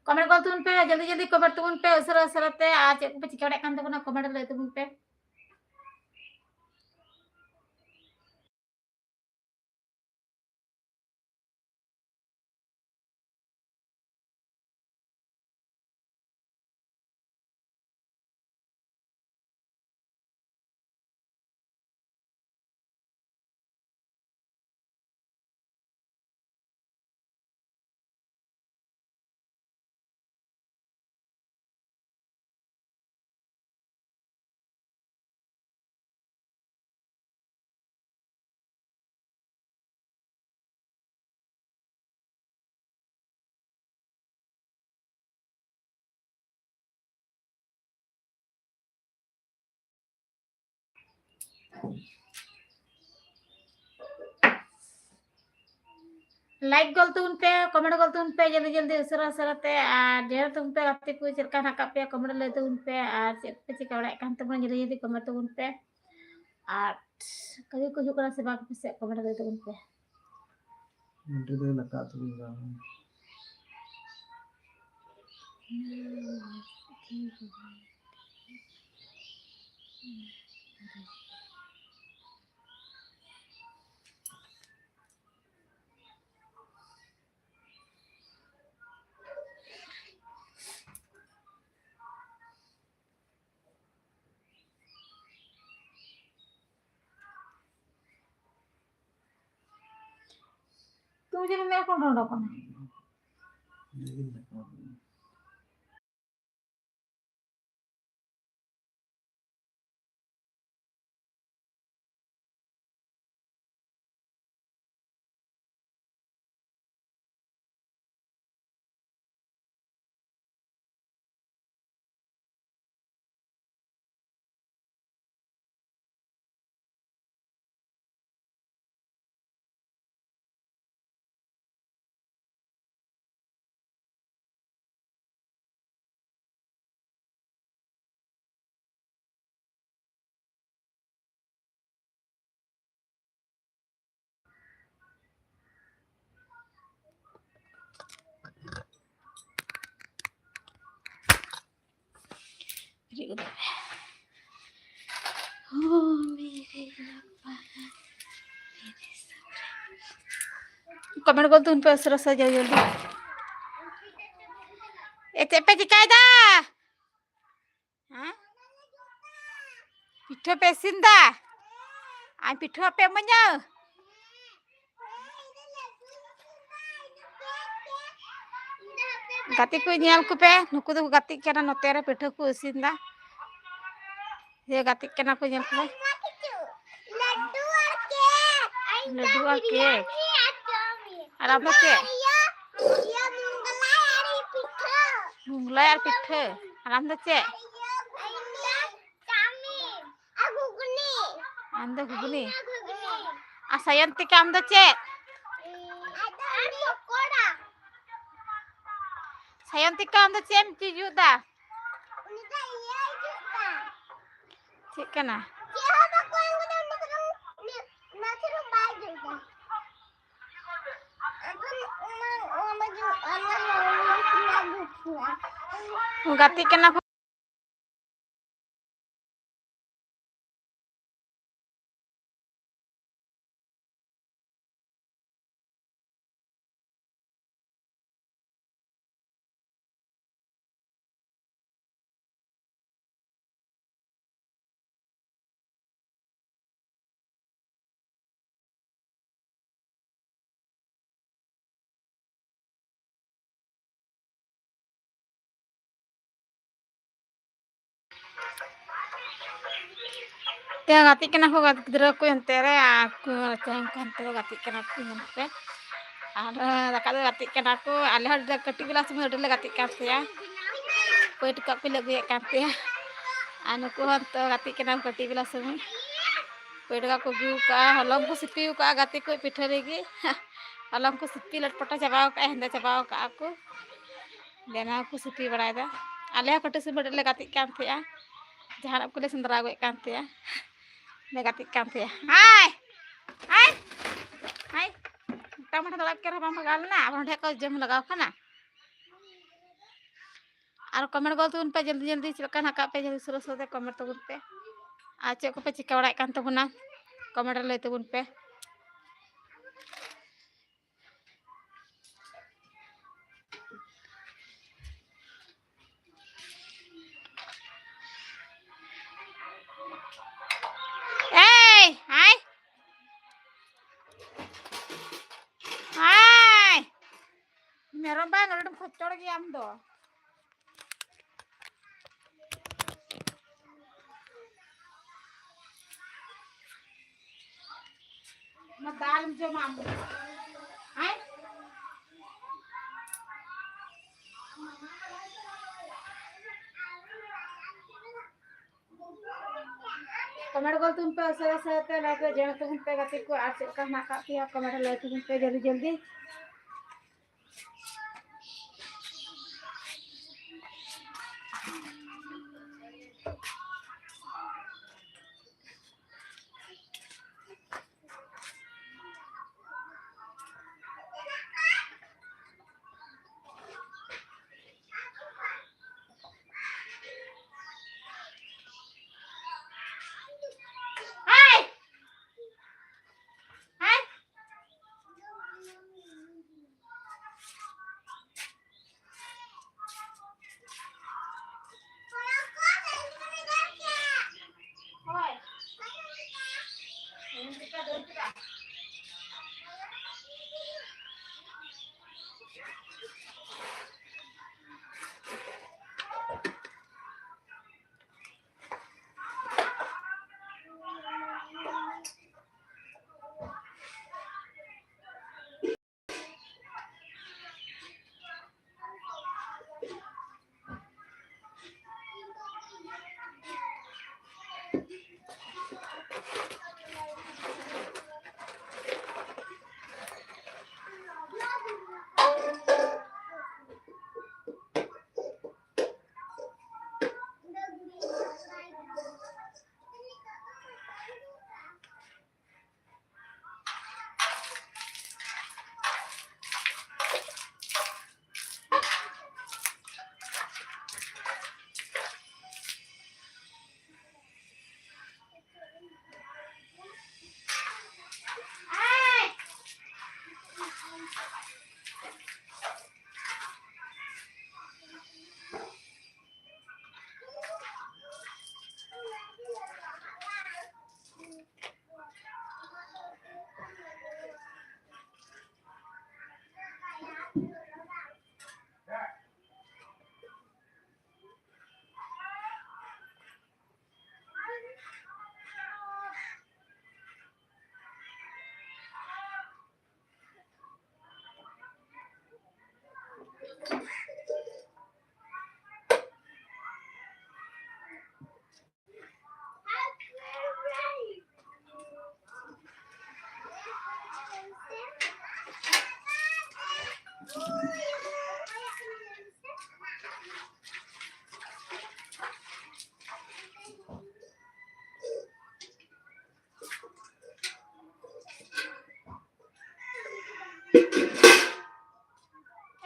Comment ᱜᱚᱫ ᱛᱟᱵᱚᱱ ᱯᱮ, ᱡᱚᱞᱫᱤ ᱡᱚᱞᱫᱤ comment ᱛᱟᱵᱚᱱ ᱯᱮ ᱩᱥᱟᱹᱨᱟ ᱩᱥᱟᱹᱨᱟ ᱛᱮ᱾ ᱟᱨ ᱪᱮᱫ ᱠᱚᱯᱮ ᱪᱤᱠᱟᱹ ᱵᱟᱲᱟᱭᱮᱫ ᱠᱟᱱ ᱛᱟᱵᱚᱱᱟ, comment ᱨᱮ ᱞᱟᱹᱭ ᱛᱟᱵᱚᱱ ᱯᱮ᱾ ᱞᱟᱭᱤᱠ ᱜᱚᱞ ᱛᱟᱵᱚᱱ ᱯᱮ, ᱠᱚᱢᱮᱱᱴ ᱜᱚᱞ ᱛᱟᱵᱚᱱ ᱯᱮ, ᱡᱚᱞᱫᱤ ᱡᱚᱞᱫᱤ, ᱩᱥᱟᱹᱨᱟ ᱩᱥᱟᱹᱨᱟ ᱛᱮ᱾ ᱟᱨ ᱡᱚᱦᱟᱨ ᱛᱟᱵᱚᱱ ᱯᱮ ᱜᱟᱛᱮ ᱠᱚ, ᱪᱮᱫ ᱞᱮᱠᱟ ᱦᱮᱱᱟᱜ ᱟᱠᱟᱫ ᱯᱮᱭᱟ? ᱠᱚᱢᱮᱱᱴ ᱞᱟᱹᱭ ᱛᱟᱵᱚᱱ ᱯᱮ᱾ ᱟᱨ ᱪᱮᱫ ᱯᱮ ᱪᱤᱠᱟᱹ ᱵᱟᱲᱟᱭᱮᱫ ᱠᱟᱱ ᱛᱟᱵᱚᱱᱟ, ᱡᱚᱞᱫᱤ ᱡᱚᱞᱫᱤ ᱠᱚᱢᱮᱱᱴ ᱛᱟᱵᱚᱱ ᱯᱮ᱾ ᱟᱨ ᱠᱟᱹᱢᱤ ᱠᱚ ᱦᱩᱭᱩᱜ ᱠᱟᱱᱟ ᱥᱮ ᱵᱟᱝ, ᱟᱯᱮ ᱥᱮᱫ ᱠᱚᱢᱮᱱᱴ ᱞᱟᱹᱭ ᱛᱟᱵᱚᱱ ᱯᱮ᱾ ᱱᱚᱰᱮ ᱫᱚ ᱫᱟᱠᱟ ᱩᱛᱩ ᱦᱩᱭᱩᱜᱼᱟ᱾ ᱛᱩ ᱡᱮ ᱢᱮ ᱠᱚᱱ ᱨᱚᱲ ᱠᱟᱱᱟ᱾ ᱵᱮᱨᱮᱫ ᱜᱚᱫᱚᱜ ᱢᱮ᱾ ᱳ ᱢᱮᱨᱮ ᱞᱟᱯᱟ, ᱢᱮᱨᱮ ᱥᱟᱯᱨᱟ᱾ ᱠᱚᱢᱮᱱᱴ ᱜᱚᱞ ᱛᱟᱵᱚᱱ ᱯᱮ ᱩᱥᱟᱹᱨᱟ ᱩᱥᱟᱹᱨᱟ, ᱡᱚᱞᱫᱤ ᱡᱚᱞᱫᱤ᱾ ᱮ, ᱪᱮᱫ ᱯᱮ ᱪᱤᱠᱟᱹᱭᱮᱫᱟ? ᱦᱮᱸ? ᱯᱤᱴᱷᱟᱹ ᱯᱮ ᱤᱥᱤᱱ ᱫᱟ? ᱟᱨ ᱯᱤᱴᱷᱟᱹ ᱵᱟᱯᱮ ᱤᱢᱟᱹᱧᱟ? ᱜᱟᱛᱮ ᱠᱚ ᱧᱮᱞ ᱠᱚᱯᱮ, ᱱᱩᱠᱩ ᱫᱚᱠᱚ ᱜᱟᱛᱮᱜ ᱠᱟᱱᱟ, ᱱᱚᱛᱮ ᱨᱮ ᱯᱤᱴᱷᱟᱹ ᱠᱚ ᱤᱥᱤᱱ ᱫᱟ᱾ ᱡᱮ ᱜᱟᱛᱮᱜ ᱠᱟᱱᱟ ᱠᱚ, ᱧᱮᱞ ᱠᱚᱯᱮ᱾ ᱞᱟᱹᱰᱩ ᱟᱨ ᱠᱮᱠ᱾ ᱞᱟᱹᱰᱩ ᱟᱨ ᱠᱮᱠ᱾ ᱵᱤᱨᱭᱟᱱᱤ ᱟᱨ ᱪᱟᱣᱢᱤᱱ᱾ ᱟᱨ ᱟᱢ ᱫᱚ ᱪᱮᱫ? ᱤᱭᱟᱹ, ᱤᱭᱟᱹ, ᱢᱚᱝᱜᱚᱞᱟᱭ ᱟᱨ ᱯᱤᱴᱷᱟᱹ᱾ ᱢᱚᱝᱜᱚᱞᱟᱭ ᱟᱨ ᱯᱤᱴᱷᱟᱹ᱾ ᱟᱨ ᱟᱢ ᱫᱚ ᱪᱮᱫ? ᱤᱧ ᱫᱚ ᱪᱟᱣᱢᱤᱱ ᱟᱨ ᱜᱷᱩᱜᱽᱱᱤ᱾ ᱟᱢ ᱫᱚ ᱜᱷᱩᱜᱽᱱᱤ? ᱤᱧ ᱫᱚ ᱜᱷᱩᱜᱽᱱᱤ᱾ ᱟᱨ ᱥᱟᱭᱚᱱᱛᱤᱠᱟ, ᱟᱢ ᱫᱚ ᱪᱮᱫ? ᱩᱸ, ᱟᱫᱚ ᱥᱟᱭᱚᱱᱛᱤᱠᱟ, ᱟᱢ ᱫᱚ ᱪᱮᱫ ᱮᱢ ᱪᱮᱫ ᱡᱩᱛ ᱫᱟ? ᱩᱱᱤ ᱫᱚ ᱤᱭᱟᱹᱭ ᱡᱩᱛ ᱫᱟ᱾ ᱪᱮᱫ ᱠᱟᱱᱟ? ᱪᱮᱫ ᱦᱚᱸ ᱵᱟᱠᱚ ᱮᱢ ᱠᱟᱫᱟ, ᱩᱱᱤ ᱫᱚ ᱩᱱᱤ ᱚᱱᱟ ᱛᱮᱫᱚ ᱵᱟᱭ ᱡᱩᱛ ᱫᱟ᱾ ᱟᱫᱚ ᱚᱱᱟ, ᱚᱱᱟ ᱡᱩᱛ, ᱚᱱᱟ ᱡᱩᱛ ᱠᱟᱱᱟ᱾ ᱜᱟᱛᱮᱜ ᱠᱟᱱᱟ ᱠᱚ᱾ ᱛᱮ ᱜᱟᱛᱮᱜ ᱠᱟᱱᱟ ᱠᱚ ᱜᱤᱫᱽᱨᱟᱹ ᱠᱚ ᱮᱱᱛᱮ ᱨᱮ, ᱟᱨ ᱠᱚ ᱪᱟᱦᱮᱸ ᱠᱟᱱ ᱛᱮ ᱜᱟᱛᱮᱜ ᱠᱟᱱᱟ ᱠᱚ ᱧᱮᱞ ᱯᱮ᱾ ᱟᱨ ᱫᱟᱠᱟ ᱫᱚ ᱜᱟᱛᱮᱜ ᱠᱟᱱᱟ ᱠᱚ᱾ ᱟᱞᱮ ᱦᱚᱸ ᱠᱟᱹᱴᱤᱡ ᱵᱮᱞᱟ ᱥᱚᱢᱚᱭ ᱟᱹᱰᱤ ᱞᱮ ᱜᱟᱛᱮᱜ ᱠᱟᱱ ᱛᱟᱦᱮᱸᱜᱼᱟ᱾ ᱯᱟᱹᱭ ᱴᱚᱠᱟᱜ ᱠᱚ ᱞᱮ ᱟᱹᱜᱩᱭᱮᱫ ᱠᱟᱱ ᱛᱟᱦᱮᱸᱜᱼᱟ᱾ ᱟᱨ ᱱᱩᱠᱩ ᱦᱚᱸ ᱱᱤᱛᱚᱜ ᱜᱟᱛᱮᱜ ᱠᱟᱱᱟ ᱠᱚ ᱠᱟᱹᱴᱤᱡ ᱵᱮᱞᱟ ᱥᱚᱢᱚᱭ᱾ ᱯᱟᱹᱭ ᱴᱚᱠᱟ ᱠᱚ ᱟᱹᱜᱩ ᱠᱟᱜᱼᱟ, ᱦᱚᱞᱚᱝ ᱠᱚ ᱥᱤᱯᱤ ᱠᱟᱜᱼᱟ ᱜᱟᱛᱮ ᱠᱚ ᱯᱤᱴᱷᱟᱹ ᱨᱮᱜᱮ᱾ ᱦᱚᱞᱚᱝ ᱠᱚ ᱥᱤᱯᱤ ᱞᱮᱴ ᱯᱚᱴᱟ ᱪᱟᱵᱟᱣ ᱠᱟᱜᱼᱟ, ᱦᱮᱸᱫᱮ ᱪᱟᱵᱟᱣ ᱠᱟᱜᱼᱟ ᱠᱚ᱾ ᱫᱮᱱᱟ ᱠᱚ ᱥᱤᱯᱤ ᱵᱟᱲᱟᱭᱮᱫᱟ᱾ ᱟᱞᱮ ᱦᱚᱸ ᱠᱟᱹᱴᱤᱡ ᱥᱚᱢᱚᱭ ᱟᱹᱰᱤ ᱞᱮ ᱜᱟᱛᱮᱜ ᱠᱟᱱ ᱛᱟᱦᱮᱸᱜᱼᱟ᱾ ᱡᱟᱦᱟᱱᱟᱜ ᱠᱚᱞᱮ ᱥᱮᱸᱫᱽᱨᱟ ᱟᱹᱜᱩᱭᱮᱫ ᱠᱟᱱ ᱛᱟᱦᱮᱸᱜᱼᱟ᱾ ᱞᱮ ᱜᱟᱛᱮᱜ ᱠᱟᱱ ᱛᱟᱦᱮᱸᱜᱼᱟ᱾ ᱦᱟᱭ! ᱦᱟᱭ! ᱦᱟᱭ! ᱢᱚᱴᱟ ᱢᱚᱴᱟ ᱫᱚ ᱚᱲᱟᱜ ᱠᱚᱨᱮ ᱵᱟᱢ ᱵᱷᱟᱜᱟᱣ ᱞᱮᱱᱟ? ᱟᱵᱟᱨ ᱚᱸᱰᱮ ᱠᱚ ᱡᱚᱢ ᱞᱟᱜᱟᱣ ᱠᱟᱱᱟ᱾ ᱟᱨ comment ᱜᱚᱫ ᱛᱟᱵᱚᱱ ᱯᱮ ᱡᱚᱞᱫᱤ ᱡᱚᱞᱫᱤ, ᱪᱮᱫ ᱞᱮᱠᱟ ᱦᱮᱱᱟᱜ ᱠᱟᱜ ᱯᱮ, ᱡᱚᱞᱫᱤ ᱥᱩᱨᱟᱹ ᱥᱩᱨᱟᱹ ᱛᱮ comment ᱛᱟᱵᱚᱱ ᱯᱮ᱾ ᱟᱨ ᱪᱮᱫ ᱠᱚᱯᱮ ᱪᱤᱠᱟᱹ ᱵᱟᱲᱟᱭᱮᱫ ᱠᱟᱱ ᱛᱟᱵᱚᱱᱟ, comment ᱨᱮ ᱞᱟᱹᱭ ᱛᱟᱵᱚᱱ ᱯᱮ᱾ ᱮᱭ, ᱦᱟᱭ᱾ ᱦᱟᱭ᱾ ᱢᱮᱨᱚᱢ ᱵᱟᱝ, ᱱᱚᱰᱮᱢ ᱠᱷᱚᱪᱪᱚᱲ ᱜᱮᱭᱟ ᱟᱢ ᱫᱚ᱾ ᱚᱱᱟ ᱫᱟᱞ ᱡᱚᱢᱟ ᱟᱢ ᱫᱚ᱾ ᱦᱮᱸ? comment ᱜᱚᱞ ᱛᱟᱵᱚᱱ ᱯᱮ ᱩᱥᱟᱹᱨᱟ ᱩᱥᱟᱹᱨᱟ ᱛᱮ, ᱞᱟᱹᱭ ᱯᱮ ᱡᱚᱭᱮᱱ ᱛᱟᱵᱚᱱ ᱯᱮ ᱜᱟᱛᱮ ᱠᱚ, ᱟᱨ ᱪᱮᱫ ᱞᱮᱠᱟ ᱦᱮᱱᱟᱜ ᱟᱠᱟᱫ ᱯᱮᱭᱟ comment ᱨᱮ ᱞᱟᱹᱭ ᱛᱟᱵᱚᱱ ᱯᱮ ᱡᱚᱞᱫᱤ ᱡᱚᱞᱫᱤ᱾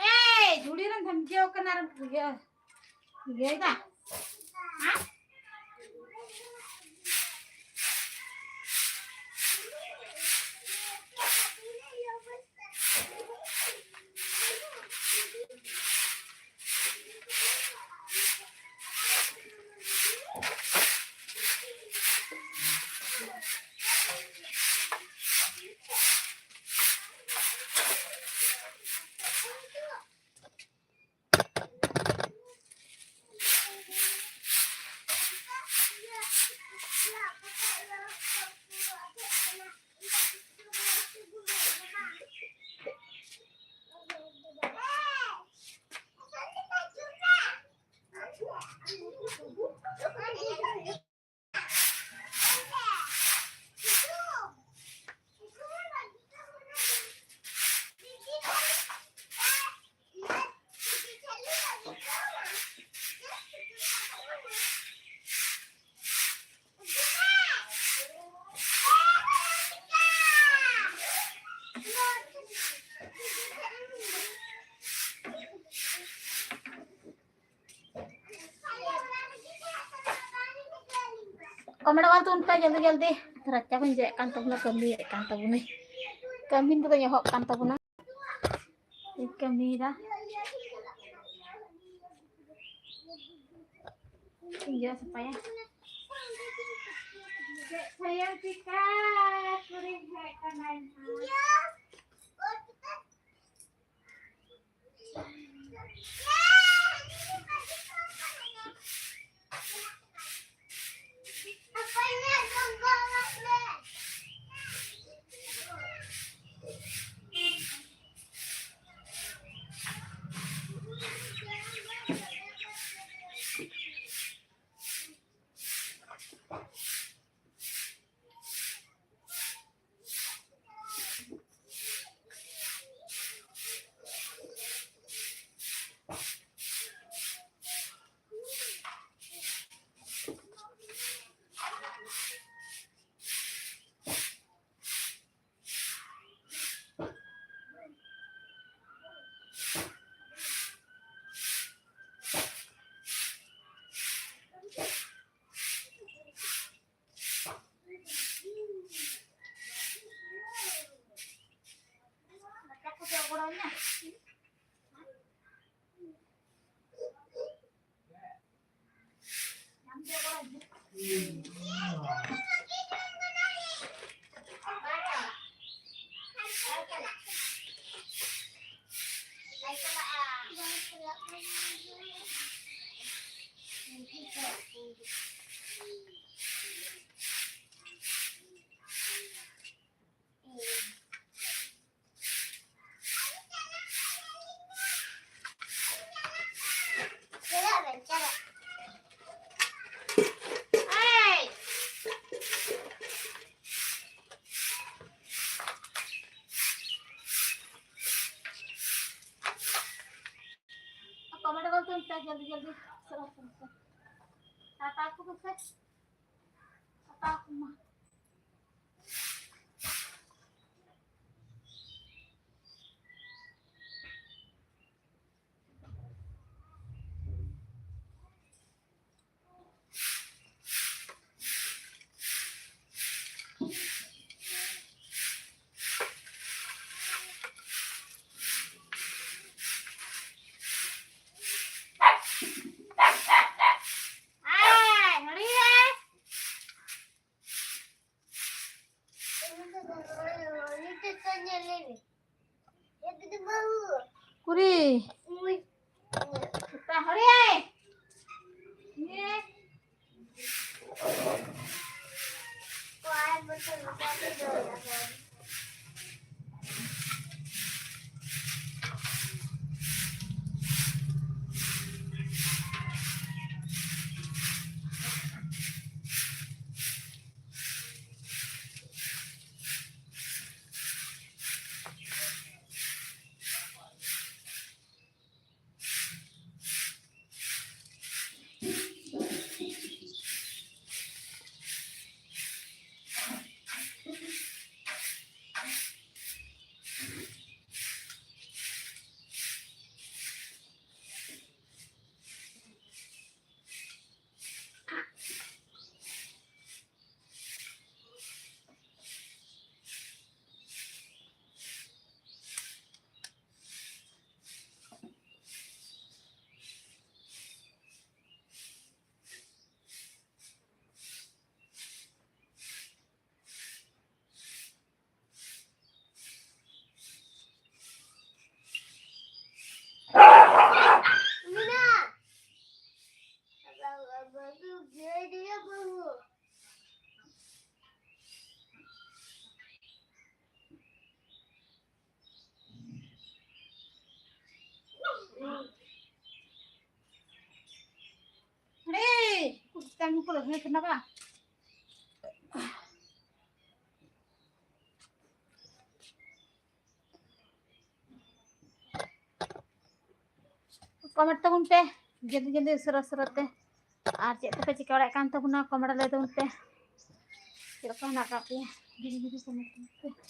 ᱮᱭ, ᱡᱷᱩᱲᱤ ᱨᱮᱢ ᱫᱷᱟᱢᱠᱟᱣ ᱠᱟᱱᱟ ᱟᱨ ᱤᱭᱟᱹ, ᱤᱭᱟᱹᱭ ᱫᱟ? ᱦᱮᱸ? ᱠᱚᱢᱮᱰ ᱚᱞ ᱛᱟᱵᱚᱱ ᱯᱮ ᱡᱚᱞᱫᱤ ᱡᱚᱞᱫᱤ᱾ ᱨᱟᱪᱟ ᱠᱚᱧ ᱡᱚᱜ ᱮᱫ ᱠᱟᱱ ᱛᱟᱵᱚᱱᱟ, ᱠᱟᱹᱢᱤᱭᱮᱫ ᱠᱟᱱ ᱛᱟᱵᱚᱱᱟᱹᱧ, ᱠᱟᱹᱢᱤ ᱠᱚᱫᱚ ᱮᱦᱚᱵ ᱠᱟᱱ ᱛᱟᱵᱚᱱᱟ᱾ ᱠᱟᱹᱢᱤᱭᱮᱫᱟ᱾ ᱤᱧ ᱡᱚᱜ ᱥᱟᱯᱷᱟᱭᱟ᱾ ᱪᱮᱫ ᱠᱷᱟᱭᱟᱞ ᱪᱤᱠᱟ ᱠᱩᱲᱤ ᱦᱮᱡ ᱠᱟᱱᱟᱭ ᱱᱟᱦᱟᱜ᱾ ᱴᱟᱴᱟ ᱠᱚ ᱢᱮᱥᱮ᱾ ᱴᱟᱴᱟ ᱠᱚ ᱢᱟ᱾ ᱠᱩᱨᱤ᱾ ᱛᱟᱦᱚᱞᱮ᱾ ᱦᱮᱸ, ᱠᱩᱨᱛᱟᱢ ᱠᱚ ᱞᱟᱹᱜᱤᱫ ᱠᱟᱱᱟ ᱵᱟ? ᱠᱚᱢᱮᱱᱴ ᱛᱟᱵᱚᱱ ᱯᱮ ᱡᱚᱞᱫᱤ ᱡᱚᱞᱫᱤ, ᱩᱥᱟᱹᱨᱟ ᱩᱥᱟᱹᱨᱟ ᱛᱮ᱾ ᱟᱨ ᱪᱮᱫ ᱠᱚᱯᱮ ᱪᱤᱠᱟᱹ ᱵᱟᱲᱟᱭᱮᱫ ᱠᱟᱱ ᱛᱟᱵᱚᱱᱟ, ᱠᱚᱢᱮᱱᱴ ᱞᱟᱹᱭ ᱛᱟᱵᱚᱱ ᱯᱮ᱾ ᱪᱮᱫ ᱞᱮᱠᱟ ᱦᱮᱱᱟᱜ ᱟᱠᱟᱫ ᱯᱮᱭᱟ? ᱡᱚᱞᱫᱤ ᱡᱚᱞᱫᱤ ᱠᱚᱢᱮᱱᱴ ᱛᱟᱵᱚᱱ ᱯᱮ᱾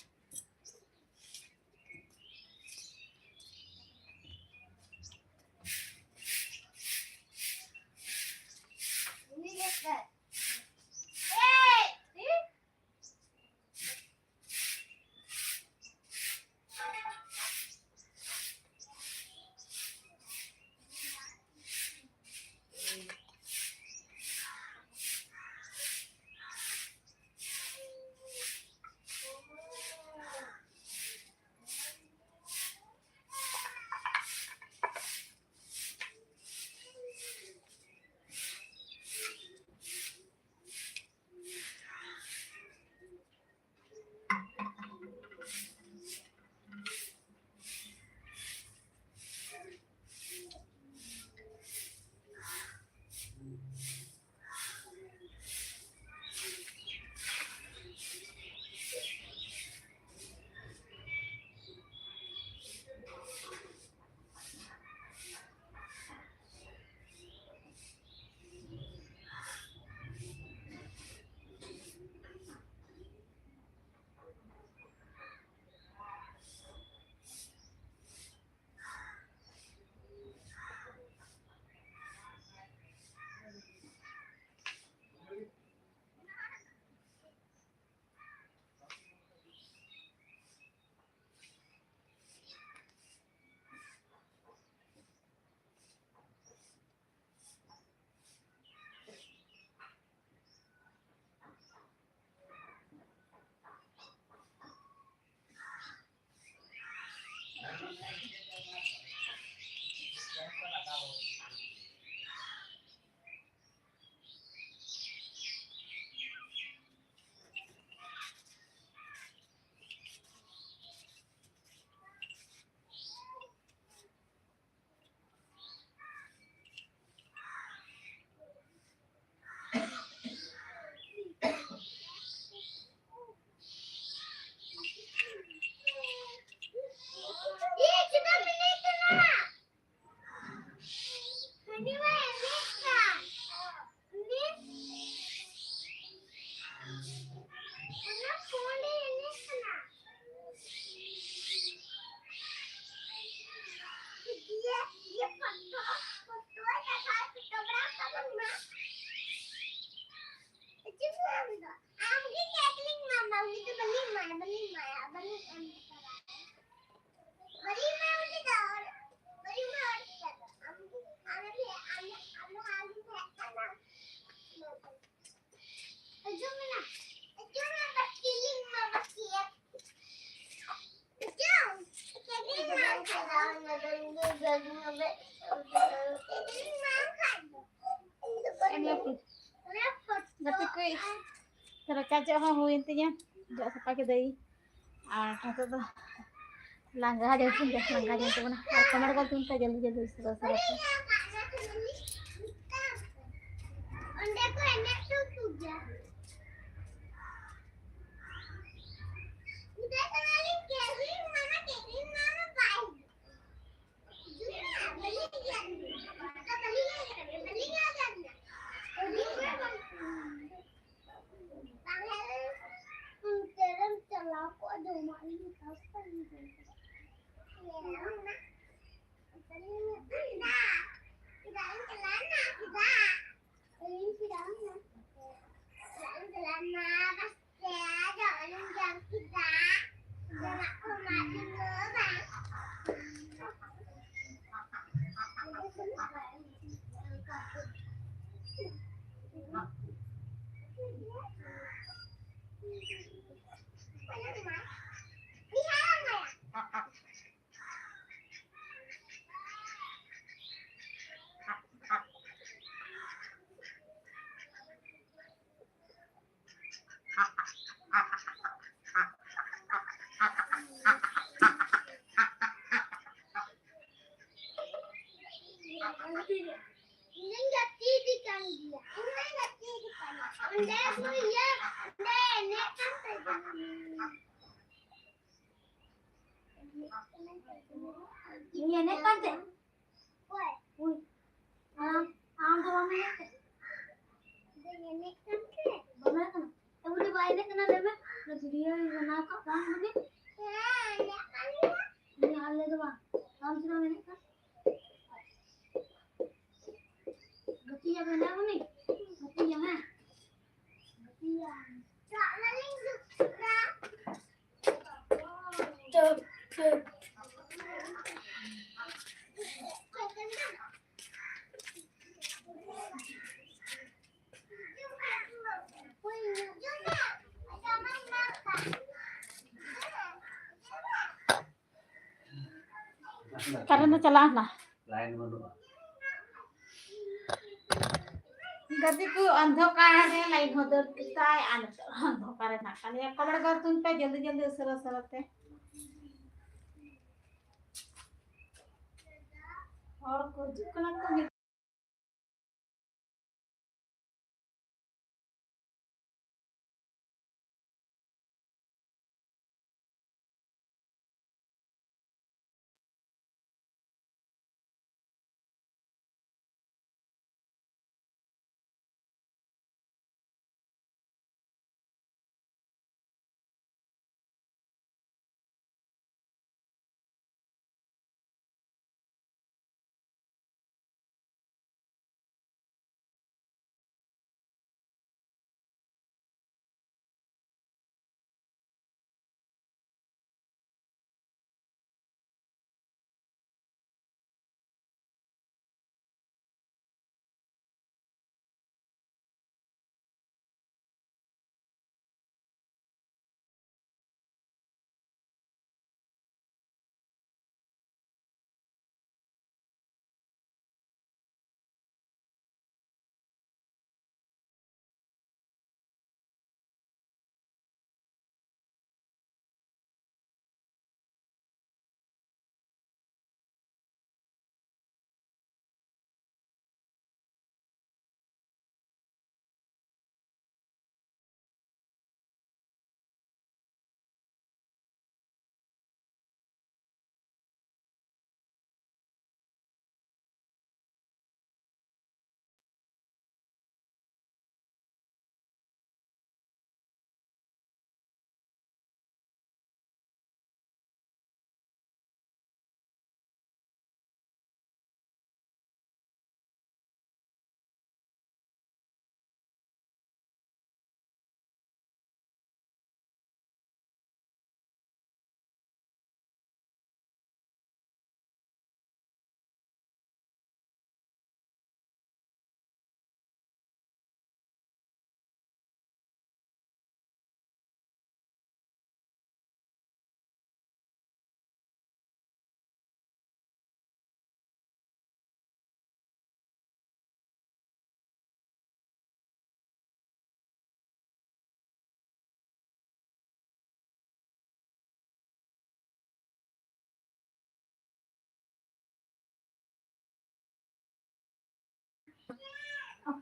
ᱜᱟᱛᱮ ᱠᱚ, ᱨᱟᱪᱟ ᱡᱚᱜ ᱦᱚᱸ ᱦᱩᱭᱮᱱ ᱛᱤᱧᱟ, ᱡᱚᱜ ᱥᱟᱯᱷᱟ ᱠᱮᱫᱟᱹᱧ᱾ ᱟᱨ ᱱᱤᱛᱚᱜ ᱫᱚ ᱞᱟᱸᱜᱟ ᱡᱚᱝ ᱛᱮᱵᱚᱱᱟ, ᱞᱟᱸᱜᱟ ᱡᱚᱝ ᱛᱟᱵᱚᱱᱟ᱾ ᱟᱨ ᱠᱚᱢᱮᱱᱴ ᱜᱚᱞ ᱛᱤᱧ ᱯᱮ ᱡᱚᱞᱫᱤ ᱡᱚᱞᱫᱤ ᱩᱥᱟᱹᱨᱟ ᱩᱥᱟᱹᱨᱟ ᱛᱮ᱾ ᱚᱸᱰᱮ ᱠᱚ ᱮᱱᱮᱡ ᱦᱚᱪᱚ ᱠᱚᱜᱮᱭᱟ᱾ ᱩᱫᱟᱹᱭ ᱠᱟᱱᱟᱞᱤᱧ, ᱠᱮᱨᱤᱧ ᱢᱟᱢᱟ, ᱠᱮᱨᱤᱧ ᱢᱟᱢᱟ ᱵᱟᱭ ᱦᱤᱡᱩᱜ᱾ ᱡᱩᱞᱤ ᱢᱟᱢᱟ ᱵᱟᱹᱞᱤᱧ ᱧᱮᱞ ᱠᱟᱫᱮᱭᱟ, ᱵᱟᱹᱞᱤᱧ ᱧᱮᱞ ᱠᱟᱫᱮᱭᱟ᱾ ᱵᱟᱝ ᱦᱮᱡ ᱞᱮᱱ ᱠᱷᱟᱱ ᱚᱱᱛᱮ ᱨᱮᱢ ᱪᱟᱞᱟᱣ ᱠᱚᱜᱼᱟ, ᱡᱚᱢᱟᱜ ᱞᱤᱧ ᱦᱟᱛᱟᱣ ᱠᱚᱣᱟ, ᱞᱤᱧ ᱡᱚᱢ ᱠᱮᱫᱟ᱾ ᱪᱮᱫᱟᱜ ᱤᱧ ᱪᱟᱞᱟᱣ ᱮᱱᱟ? ᱪᱮᱫᱟᱜ? ᱤᱧ ᱪᱮᱫᱟᱜ ᱮᱢ ᱢᱮᱱ? ᱪᱮᱫᱟᱜ ᱤᱧ ᱪᱟᱞᱟᱣ ᱮᱱᱟ? ᱵᱟᱥ ᱪᱮᱫ ᱟᱫᱚ ᱚᱱᱮᱧ ᱡᱚᱢ ᱠᱮᱫᱟ᱾ ᱡᱚᱢᱟᱜ ᱠᱚ ᱮᱢᱟᱫᱤᱧ ᱫᱚ ᱵᱟᱝ᱾ ᱤᱧ ᱜᱟᱛᱮ ᱤᱫᱤ ᱠᱟᱱ ᱜᱮᱭᱟ᱾ ᱤᱧ ᱦᱚᱸᱧ ᱜᱟᱛᱮ ᱤᱫᱤ ᱠᱟᱱᱟ᱾ ᱚᱸᱰᱮ ᱠᱚ ᱤᱭᱟᱹ, ᱚᱸᱰᱮ ᱮᱱᱮᱡ ᱠᱟᱱ ᱛᱟᱦᱮᱸ ᱠᱟᱱᱟ᱾ ᱤᱧ ᱮᱱᱮᱡ ᱠᱟᱱ ᱛᱮ? ᱩᱭ, ᱟᱢ, ᱟᱢ ᱫᱚ ᱵᱟᱢ ᱮᱱᱮᱡ ᱠᱟᱱ? ᱵᱟᱹᱧ ᱮᱱᱮᱡ ᱠᱟᱱ ᱛᱮ? ᱵᱟᱢ ᱮᱱᱮᱡ ᱠᱟᱱᱟ? ᱮ, ᱩᱱᱤ ᱵᱟᱭ ᱮᱱᱮᱡ ᱠᱟᱱᱟ, ᱞᱟᱹᱭ ᱢᱮ᱾ ᱚᱱᱟ video ᱵᱮᱱᱟᱣ ᱠᱟᱜ ᱵᱟᱝ ᱩᱱᱤ? ᱦᱮᱸ, ᱮᱱᱮᱡ ᱠᱟᱱ ᱜᱮᱭᱟ᱾ ᱩᱱᱤ ᱟᱞᱮ ᱫᱚ ᱵᱟᱝ᱾ ᱟᱢ ᱪᱮᱫᱟᱜ ᱮᱢ ᱮᱱᱮᱡ ᱠᱟᱱ? ᱜᱟᱛᱮᱭᱟ ᱵᱮᱱᱟ ᱩᱱᱤ? ᱜᱟᱛᱮᱭᱟ, ᱦᱮᱸ? ᱜᱟᱛᱮᱭᱟ᱾ ᱠᱟᱨᱮᱱᱴ ᱫᱚ ᱪᱟᱞᱟᱣ ᱮᱱᱟ᱾ ᱞᱟᱭᱤᱱ ᱵᱟᱹᱱᱩᱜᱼᱟ᱾ ᱜᱟᱛᱮ ᱠᱚ, ᱚᱱᱫᱷᱚᱠᱟᱨ ᱨᱮ ᱞᱟᱭᱤᱱ ᱦᱚᱸ ᱫᱟᱹᱲ ᱠᱮᱫᱟᱭ ᱟᱨ ᱱᱤᱛᱚᱜ ᱚᱱᱫᱷᱚᱠᱟᱨ ᱨᱮ ᱢᱮᱱᱟᱜ ᱠᱟᱜ ᱞᱮᱭᱟ᱾ ᱠᱚᱢᱮᱱᱴ ᱜᱚᱫ ᱛᱟᱵᱚᱱ ᱯᱮ ᱡᱚᱞᱫᱤ ᱡᱚᱞᱫᱤ, ᱩᱥᱟᱹᱨᱟ ᱩᱥᱟᱹᱨᱟ ᱛᱮ᱾ ᱦᱚᱲ ᱠᱚ ᱦᱤᱡᱩᱜ ᱠᱟᱱᱟ ᱠᱚ᱾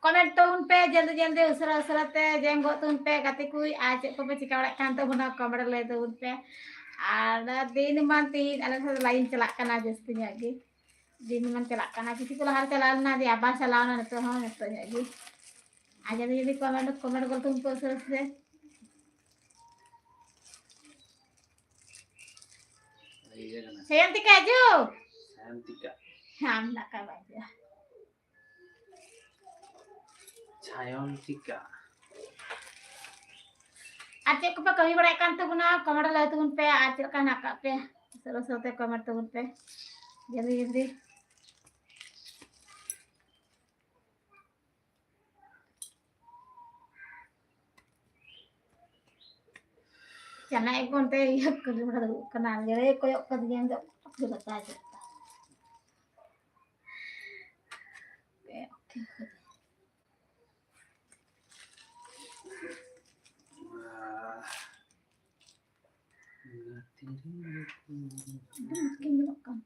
ᱠᱚᱢᱮᱱᱴ ᱛᱟᱵᱚᱱ ᱯᱮ ᱡᱚᱞᱫᱤ ᱡᱚᱞᱫᱤ, ᱩᱥᱟᱹᱨᱟ ᱩᱥᱟᱹᱨᱟ ᱛᱮ ᱡᱮᱝᱜᱚᱜ ᱛᱟᱵᱚᱱ ᱯᱮ ᱜᱟᱛᱮ ᱠᱚ, ᱟᱨ ᱪᱮᱫ ᱠᱚᱯᱮ ᱪᱤᱠᱟ ᱵᱟᱲᱟᱭᱮᱫ ᱠᱟᱱ ᱛᱟᱵᱚᱱᱟ ᱠᱚᱢᱮᱱᱴ ᱞᱟᱹᱭ ᱛᱟᱵᱚᱱ ᱯᱮ᱾ ᱟᱨ ᱫᱤᱱ ᱢᱟ ᱛᱤᱦᱤᱧ ᱟᱞᱮ ᱥᱮᱫ ᱞᱟᱭᱤᱱ ᱪᱟᱞᱟᱜ ᱠᱟᱱᱟ ᱡᱟᱹᱥᱛᱤ ᱧᱚᱜ ᱜᱮ, ᱫᱤᱱ ᱢᱟ ᱪᱟᱞᱟᱜ ᱠᱟᱱᱟ, ᱠᱤᱪᱷᱩ ᱠᱚ ᱞᱟᱦᱟ ᱨᱮ ᱪᱟᱞᱟᱣ ᱞᱮᱱᱟ, ᱫᱤᱭᱮ ᱟᱵᱟᱨ ᱪᱟᱞᱟᱣ ᱮᱱᱟ, ᱱᱤᱛᱚᱜ ᱦᱚᱸ ᱱᱤᱛᱚᱜ ᱧᱚᱜ ᱜᱮ᱾ ᱟᱨ ᱡᱚᱞᱫᱤ ᱡᱚᱞᱫᱤ ᱠᱚᱢᱮᱱᱴ, ᱠᱚᱢᱮᱱᱴ ᱜᱚᱫ ᱛᱟᱵᱚᱱ ᱯᱮ ᱩᱥᱟᱹᱨᱟ ᱩᱥᱟᱹᱨᱟ᱾ ᱤᱭᱟᱹ ᱠᱟᱱᱟ᱾ ᱥᱟᱭᱚᱱᱛᱤᱠᱟ ᱦᱤᱡᱩᱜ᱾ ᱥᱟᱭᱚᱱᱛᱤᱠᱟ᱾ ᱟᱢ ᱫᱟᱠᱟ ᱵᱟᱭ ᱦᱤᱡᱩᱜᱼᱟ᱾ ᱥᱟᱭᱚᱱᱛᱤᱠᱟ᱾ ᱟᱨ ᱪᱮᱫ ᱠᱚᱯᱮ ᱠᱟᱹᱢᱤ ᱵᱟᱲᱟᱭᱮᱫ ᱠᱟᱱ ᱛᱟᱵᱚᱱᱟ ᱠᱚᱢᱮᱱᱴ ᱞᱟᱹᱭ ᱛᱟᱵᱚᱱ ᱯᱮ, ᱟᱨ ᱪᱮᱫ ᱞᱮᱠᱟ ᱦᱮᱱᱟᱜ ᱟᱠᱟᱫ ᱯᱮ ᱩᱥᱟᱹᱨᱟ ᱩᱥᱟᱹᱨᱟ ᱛᱮ ᱠᱚᱢᱮᱱᱴ ᱛᱟᱵᱚᱱ ᱯᱮ ᱡᱚᱞᱫᱤ ᱡᱚᱞᱫᱤ᱾ ᱪᱟᱱᱟ ᱮᱠᱫᱚᱢ ᱛᱮ ᱤᱭᱟᱹ ᱠᱟᱹᱞᱤ ᱵᱟᱲᱟ ᱫᱩᱲᱩᱵ ᱠᱟᱱᱟ, ᱞᱟᱹᱭ ᱠᱚᱭᱚᱜ ᱠᱟᱫᱤᱧᱟ, ᱤᱧ ᱫᱚ ᱚᱠᱟ ᱠᱷᱚᱱ ᱞᱟᱛᱟᱨ ᱪᱟᱞᱟᱜᱼᱟ᱾ ᱟᱹᱰᱤ ᱢᱩᱥᱠᱤᱞ ᱧᱮᱞᱚᱜ ᱠᱟᱱᱟ᱾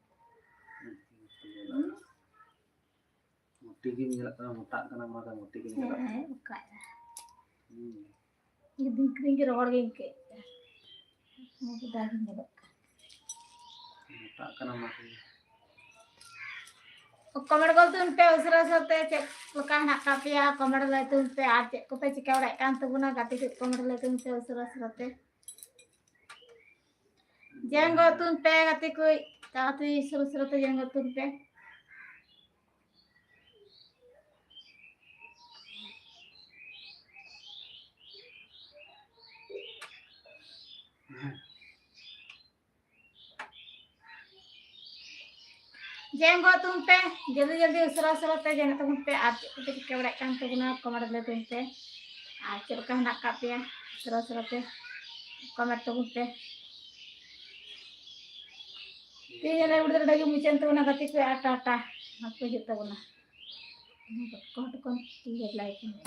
ᱢᱚᱴᱤ ᱜᱮᱢ ᱧᱮᱞᱚᱜ ᱠᱟᱱᱟ, ᱢᱚᱴᱟᱜ ᱠᱟᱱᱟ, ᱚᱱᱟ ᱫᱚ ᱢᱚᱴᱤ ᱜᱮᱢ ᱧᱮᱞᱚᱜ ᱠᱟᱱᱟ᱾ ᱦᱮᱸ, ᱚᱱᱠᱟ ᱜᱮ᱾ ᱦᱩᱸ᱾ ᱤᱧ ᱫᱤᱱ ᱠᱮ ᱫᱤᱱ ᱜᱮ ᱨᱚᱦᱚᱲ ᱜᱤᱧ ᱟᱹᱭᱠᱟᱹᱣᱮᱫᱼᱟ᱾ ᱚᱱᱟ ᱫᱚ ᱫᱟᱜ ᱜᱮ ᱧᱮᱞᱚᱜ ᱠᱟᱱᱟ᱾ ᱢᱚᱴᱟᱜ ᱠᱟᱱᱟ, ᱚᱱᱟ ᱛᱮᱜᱮ᱾ ᱠᱚᱢᱮᱱᱴ ᱜᱚᱫ ᱛᱟᱵᱚᱱ ᱯᱮ ᱩᱥᱟᱹᱨᱟ ᱩᱥᱟᱹᱨᱟ ᱛᱮ, ᱪᱮᱫ ᱞᱮᱠᱟ ᱦᱮᱱᱟᱜ ᱟᱠᱟᱫ ᱯᱮᱭᱟ, ᱠᱚᱢᱮᱱᱴ ᱞᱟᱹᱭ ᱛᱟᱵᱚᱱ ᱯᱮ, ᱟᱨ ᱪᱮᱫ ᱠᱚᱯᱮ ᱪᱤᱠᱟᱹ ᱵᱟᱲᱟᱭᱮᱫ ᱠᱟᱱ ᱛᱟᱵᱚᱱᱟ, ᱜᱟᱛᱮ ᱠᱚ ᱠᱚᱢᱮᱱᱴ ᱞᱟᱹᱭ ᱛᱟᱵᱚᱱ ᱯᱮ ᱩᱥᱟᱹᱨᱟ ᱩᱥᱟᱹᱨᱟ ᱛᱮ᱾ ᱡᱮᱝᱜᱚᱜ ᱛᱟᱵᱚᱱ ᱯᱮ ᱜᱟᱛᱮ ᱠᱚ, ᱛᱟᱲᱟᱛᱟᱲᱤ ᱩᱥᱟᱹᱨᱟ ᱩᱥᱟᱹᱨᱟ ᱛᱮ ᱡᱮᱝᱜᱚᱜ ᱛᱟᱵᱚᱱ ᱯᱮ᱾ ᱡᱮᱝᱜᱚᱜ ᱛᱟᱵᱚᱱ ᱯᱮ, ᱡᱚᱞᱫᱤ ᱡᱚᱞᱫᱤ ᱩᱥᱟᱹᱨᱟ ᱩᱥᱟᱹᱨᱟ ᱛᱮ ᱡᱮᱝᱜᱚᱜ ᱛᱟᱵᱚᱱ ᱯᱮ᱾ ᱟᱨ ᱪᱮᱫ ᱠᱚᱯᱮ ᱪᱤᱠᱟᱹ ᱵᱟᱲᱟᱭᱮᱫ ᱠᱟᱱ ᱛᱟᱵᱚᱱᱟ ᱠᱚᱢᱮᱱᱴ ᱞᱟᱹᱭ ᱛᱟᱵᱚᱱ ᱯᱮ, ᱟᱨ ᱪᱮᱫ ᱞᱮᱠᱟ ᱦᱮᱱᱟᱜ ᱟᱠᱟᱫ ᱯᱮᱭᱟ ᱩᱥᱟᱹᱨᱟ ᱩᱥᱟᱹᱨᱟ ᱛᱮ ᱠᱚᱢᱮᱱᱴ ᱛᱟᱵᱚᱱ ᱯᱮ᱾ ᱛᱮᱦᱮᱧ ᱟᱞᱮ ᱵᱷᱤᱰᱤᱭᱳ ᱫᱚ ᱱᱚᱰᱮ ᱜᱮ ᱢᱩᱪᱟᱹᱫ ᱮᱱ ᱛᱟᱵᱚᱱᱟ ᱜᱟᱛᱮ ᱠᱚ, ᱟᱨ ᱴᱟᱴᱟ, ᱵᱟᱯᱮ ᱦᱤᱡᱩᱜ ᱛᱟᱵᱚᱱᱟ᱾ ᱠᱚ ᱦᱚᱸ ᱛᱚᱠᱷᱚᱱ ᱴᱷᱤᱠ ᱜᱮᱭᱟ, ᱞᱟᱭᱤᱠ ᱢᱮ᱾